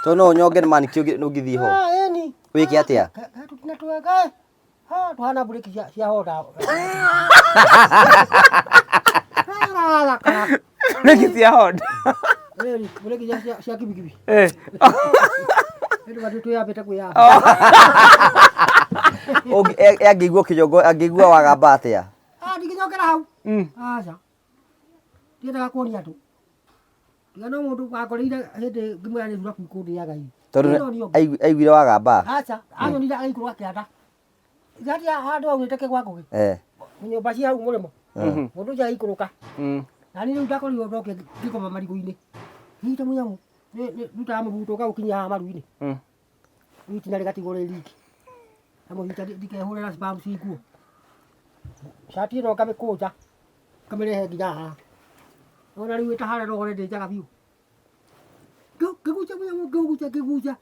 Tondũ no ũnyonge nĩ maniki ũngĩthiĩ ho. Ĩni. Wĩke atĩa? Tũtina twega. Tũhana mburĩki cia Honda. Mburĩki cia Honda. Mburĩki cia kibikibi. Nĩ tũgathiĩ twĩyambĩte kwĩyamba. Angĩigua kĩnyongo, angĩigua wagamba atĩa? Ndingĩnyongera hau. Aca. Ndiendaga kuonia andũ. Tiga no mũndũ wakoreire hĩndĩ ngĩmwĩra nĩ thuraku ikũndĩaga ĩ. Tondũ No nĩ ũngĩ. aiguire wagamba. Aca, anyonire agĩikũrũka kĩanda. Igatia handũ aunĩte kĩgwa ngũgĩ. Eh. Nyũmba cia hau mũrĩmo. Mũndũ ũcio agĩikũrũka. Na niĩ rĩu ndakorirwo ndoke ngĩkoma marigũ-inĩ. Nyite mũnyamũ. Ndutaga mũbuto ũkaũkinyia haha maru-inĩ. Rĩu itina rĩgatigwo rĩ riki. Kamũhita ndikehũre na spam ci nguo. Cati ĩno ngamĩkũnja. Ngamĩrehe nginya haha. Ona rĩu ĩtahana no wone ndĩ njega biũ. Ngĩgucia mũnyamũ ngĩũgucia ngĩgucia.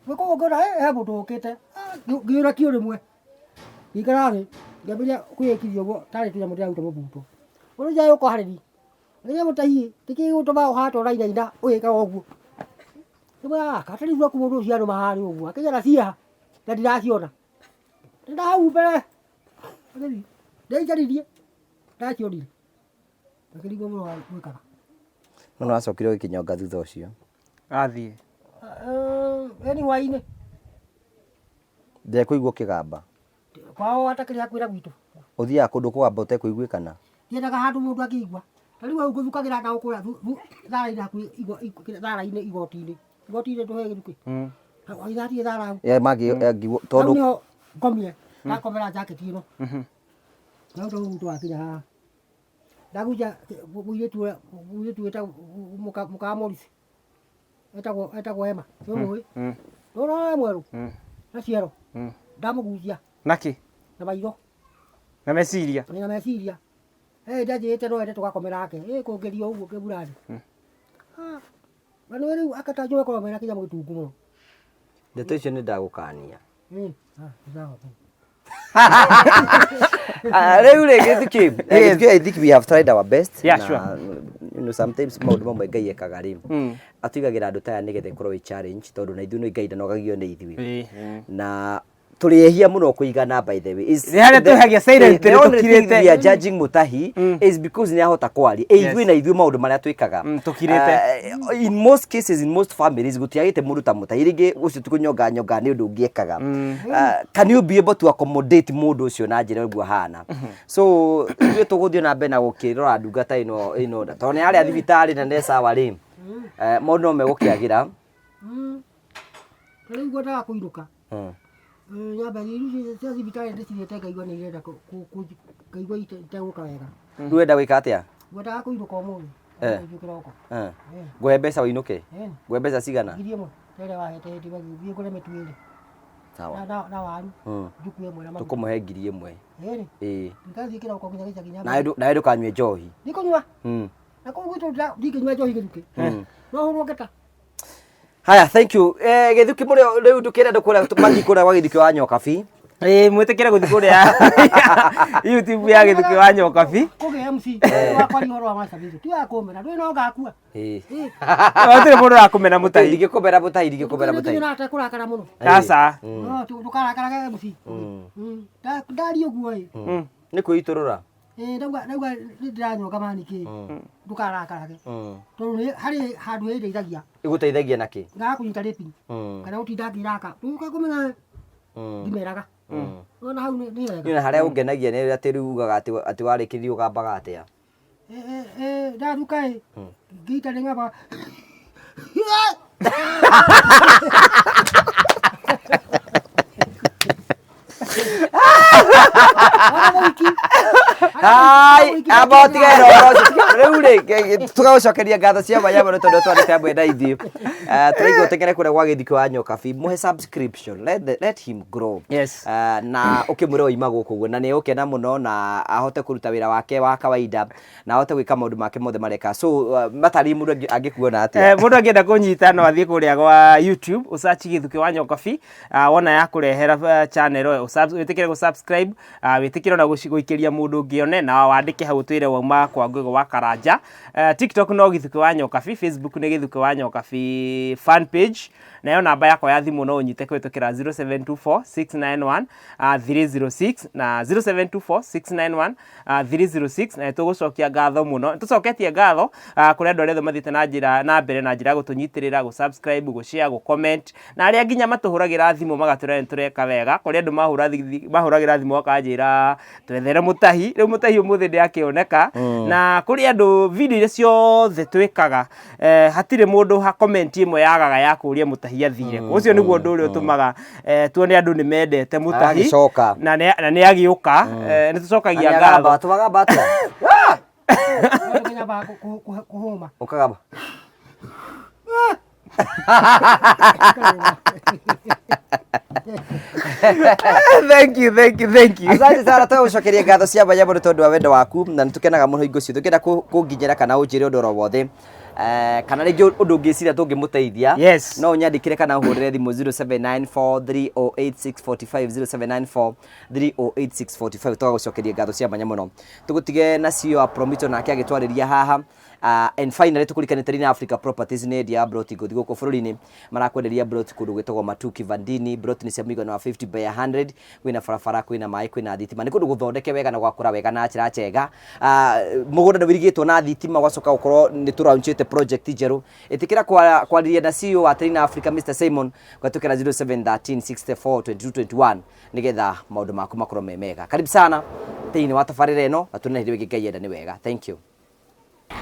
Gwĩka ũguo ngĩona he mũndũ ũkĩte. Ngĩũra kiũ rĩmwe. Ngĩikara thĩ ngĩambĩrĩria kwĩĩkithia ũguo tarĩ tũnyamũ ndĩraruta mũbuto. Mũndũ ũcio agĩũka harĩ niĩ. Rĩrĩa mũtahiĩ nĩkĩ gĩgũtũma ũhate ũrainaina ũgĩkaga ũguo. Ngĩmwĩra aka tarĩu thuraku mũndũ ũcio arũma harĩa ũguo akĩnjĩra ciĩha na ndiraciona. Nĩ hau mbere agĩthiĩ ndĩicaririe ndacionire. Ngĩrigwo mũno gwĩkaga. No nĩwacokire ũgĩkĩnyonga thutha ũcio. Athiĩ. Ĩni hwainĩ. Ndekũigua ũkĩgamba. Kwao atakĩrĩ hakuhĩ na gwitũ. Ũthiaga kũndũ kũgamba ũtekũiguĩkana? Ndiendaga handũ mũndũ angĩigua. Ta rĩu hau ngũthukagĩra na gũkũrĩa thara-inĩ hakuhĩ thara-inĩ igoti-inĩ. Igoti-inĩ ndũhe gĩthukĩ. Ithatie thara hau. Yeah, mangĩ Hau tondũ nĩho ngomire. Ndakomera jaketi ĩno. Ndauta mũbuto wakinya haha. Ndagucia mũirĩtu ũrĩa mũirĩtu wĩtagwo mũka wa Morris. Etagwo etagwo Emma. Nĩũmũĩ? Nĩwona ũrĩa mwerũ? Na ciero. Ndamũgucia Nakĩ? na maitho. Na meciria. Na meciria. Eh ndanjĩrĩte no ende tũgakome nake. Ĩ kũngeria ũguo kĩburani. Na nĩwe rĩu akatanjũĩ korwo mena kĩnyamũ gĩtungu mũno. Ndeto icio nĩ ndagũkania. Sawa. Rĩu rĩ Gĩthukĩ, Gĩthukĩ, I think we have tried our best. Yeah, na, sure. You know, sometimes maũndũ mamwe Ngai ekaga rĩ, atũigagĩra andũ ta aya nĩgetha ĩkorwo ĩ challenge tondũ na ithuĩ nĩ Ngai ndanogagio nĩ ithuĩ. Na tũrĩ ehia mũno kũigana by the way. Nĩ harĩa twĩhagia silent The nĩ only thing tũkirĩte. we are judging Mutahi is because nĩ ahota kwaria. Ĩ Yes. ithuĩ na ithuĩ maũndũ marĩa twĩkaga. Tũkirĩte. In most cases, in most families, gũtiagĩte mũndũ ta Mutahi. Rĩngĩ ũcio ti kũnyonga nyonga nĩ ũndũ ũngĩ ekaga. Can you be able to accommodate mũndũ ũcio na njĩra ũguo ahana? So ithuĩ tũgũthiĩ na mbere na gũkĩrora ndungata ĩno ĩno tondũ nĩ harĩa thibitarĩ na nĩ sawa rĩ. Maũndũ no megũkĩagĩra. Ta rĩu ngwendaga kũinũka. Nyambe irio cia thibitarĩ ndĩcirĩte ngaigua nĩ irenda ngaigua itegũka wega. Rĩu ũrenda gwĩka atĩa? Ngwendaga kũinũka ũmũthĩ. Ũmũthĩ kĩroko. Ngũhe mbeca ũinũke? Ngũhe mbeca cigana? 1000 ĩrĩa wahete hĩndĩ ĩmwe thiĩ ngũre mĩtu ĩrĩ. Sawa. Na waru. Njuku ĩmwe na maguta. Tũkũmũhe 1000. Ĩrĩ. Ĩĩ. Ngathiĩ kĩroko nginya gĩcagi nyambe. Nawe ndũkanyue njohi. Ndikũnyua. Na kũu gwitũ ndingĩnyua njohi Gĩthukĩ. No hũrwo ngeta. Haya, thank you. Gĩthukĩ mũrĩ rĩu ndũkĩre andũ kũrĩa mathiĩ kũrĩa gwa Gĩthukĩ wa Nyokabi. Ĩĩ mwĩtĩkĩre gũthiĩ kũrĩa YouTube ya Gĩthukĩ wa Nyokabi. Kũgĩa MC wakwaria ũhoro wa macabico ti wa kũmena ndũĩ no ngakua. Ĩĩ. Gũtirĩ mũndũ ũrakũmena Mutahi. Ndingĩkũmena Mutahi, ndingĩkũmena Mutahi. Nĩ atekũrakara mũno. Aca. No ndũkarakarage MC. Ndaria ũguo ĩ. Nĩ kwĩitũrũra. Ĩĩ ndauga ndauga nĩ ndĩranyonga mani kĩ. Ndũkarakarage. Tondũ nĩ harĩ handũ ĩndeithagia. Ĩgũteithagia nakĩ? Ngaga kũnyita rĩpi. Kana gũtinda ngĩraka. Ndũka kũmenya ndimeraga. Ona hau nĩ wega. Niĩ na harĩa ũngenagia nĩ atĩ rĩu ugaga atĩ warĩkĩrĩria ũgambaga atĩa? Ndathuka ĩ ngĩita nĩ ng'amba. Hai, amba ũtige ũhoro ũcio. Rĩu rĩ, tũgagũcokeria ngatho cia mwanya mũno tondũ twarĩte hamwe na ithuĩ. Tũraigua ũteng'ere kũrĩa gwa Gĩthukĩ wa Nyokabi, mũhe subscription, let him grow. Yes. Na ũkĩmwĩre oima gũkũ ũguo na nĩ egũkena mũno na ahote kũruta wĩra wake wa kawaida na ahote gwĩka maũndũ make mothe mareka. So matarĩ mũndũ angĩkuona atĩa? Mũndũ angĩenda kũnyita no athiĩ kũrĩa gwa YouTube, ũsearch Gĩthukĩ wa Nyokabi, wona ya kũrehera channel ĩyo, wĩtĩkĩre gũ-subscribe, wĩtĩkĩre ona gũikĩria mũndũ ũngĩ one, na wandĩke hau ũtwĩre wauma kwa Ngũgĩ wa Karanja. TikTok no Gĩthukĩ wa Nyokabi, Facebook nĩ Gĩthukĩ wa Nyokabi fan page, nayo namba yakwa ya thimũ no ũnyite kũhĩtũkĩra 0724 691 306 na 0724 691 306 na nĩtũgũcokia ngatho mũno. Nĩtũcoketie ngatho kũrĩ andũ arĩa othe mathiĩte na njĩra na mbere na njĩra ya gũtũnyitĩrĩra, gũ-subscribe, gũ-share, gũ-comment na arĩa nginya matũhũragĩra thimũ magatwĩra nĩtũreka wega. Kũrĩ andũ mahũragĩra thimũ makanjĩra twethere Mutahi. Rĩu Mũtahi ũmũthĩ nĩ akĩoneka na kũrĩ andũ video iria ciothe twĩkaga, hatirĩ mũndũ ha comment ĩmwe yagaga ya kũria Mũtahi athire kũ. Ũcio nĩguo ũndũ ũrĩa ũtũmaga tuone andũ nĩ mendete Mũtahi. Agagĩcoka. Na nĩ agĩũka, nĩ tũcokagia ngatho. Tũgagamba atĩa? Nyambaga kũhũma. Ũkagamba. Thank you, thank you, thank you. Asante sana, twagũcokeria ngatho cia mwanya mũno tondũ wa wendo waku na nĩ tũkenaga mũno hingo ciothe. Ũngĩenda kũnginyĩra kana ũnjĩre ũndũ oro wothe, kana rĩngĩ ũndũ ũngĩciria tũngĩmũteithia, no ũnyandĩkĩre kana ũhũrĩre thimũ 0794308645, 0794308645. Twagũcokeria ngatho cia mwanya mũno, tũgũtige na CEO wa Promito nake agĩtwarĩria haha. And finally, tũkũrikane Terina Africa Properties nĩ endia ya broti ngũthi gũkũ bũrũri-inĩ. Marakwenderia broti kũndũ gwĩtagwo Matuki Vandini. Broti nĩ cia mũigana wa 50 by 100, kwĩna barabara, kwĩna maĩ, kwĩna thitima, nĩ kũndũ gũthondeke wega na gwakũra wega na njĩra njega. Mũgũnda nĩ wĩirigĩtwo na thitima, gwacoka gũkorwo nĩ tũraunchĩte project njerũ. Ĩtĩkĩra kwarĩria na CEO wa Terina Africa Mr Simon gwatũkĩra 0713 64 22 21 nĩgetha maũndũ maku makorwo me mega. Karibu sana thĩinĩ wa tabarĩra ĩno na tuonane hĩndĩ ĩngĩ Ngai enda nĩ wega. Thank you.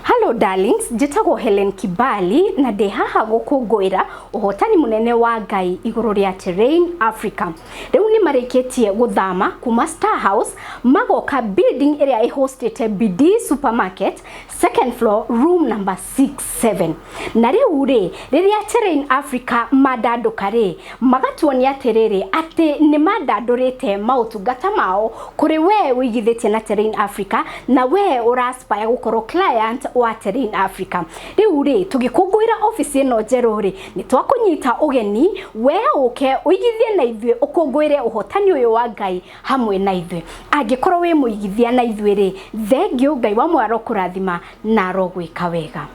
Hello darlings, njĩtagwo Helen Kibali na ndĩ haha gũkũngũĩra ũhotani mũnene wa Ngai igũrũ rĩa Terrain Africa. Rĩu nĩ marĩkĩtie gũthama kuma Star House magoka building ĩrĩa ĩhostĩte BD Supermarket, second floor, room number 67. Na rĩu rĩ, rĩrĩa Terrain Africa mandandũka rĩ, magatuonia atĩrĩrĩ atĩ nĩ mandandũrĩte maũtungata mao kũrĩ we ũigithĩtie na Terrain Africa na we ũraspire gũkorwo client wa Terrain Africa. Rĩu rĩ, tũgĩkũngũĩra ofici ĩno njerũ rĩ, nĩ twakũnyita ũgeni we ũke ũigithie na ithuĩ, ũkũngũĩre ũhotani ũyũ wa Ngai hamwe na ithuĩ. Angĩkorwo wĩ mũigithia na ithuĩ rĩ, thengiũ, Ngai wa mwaro kũrathima na arogwĩka wega.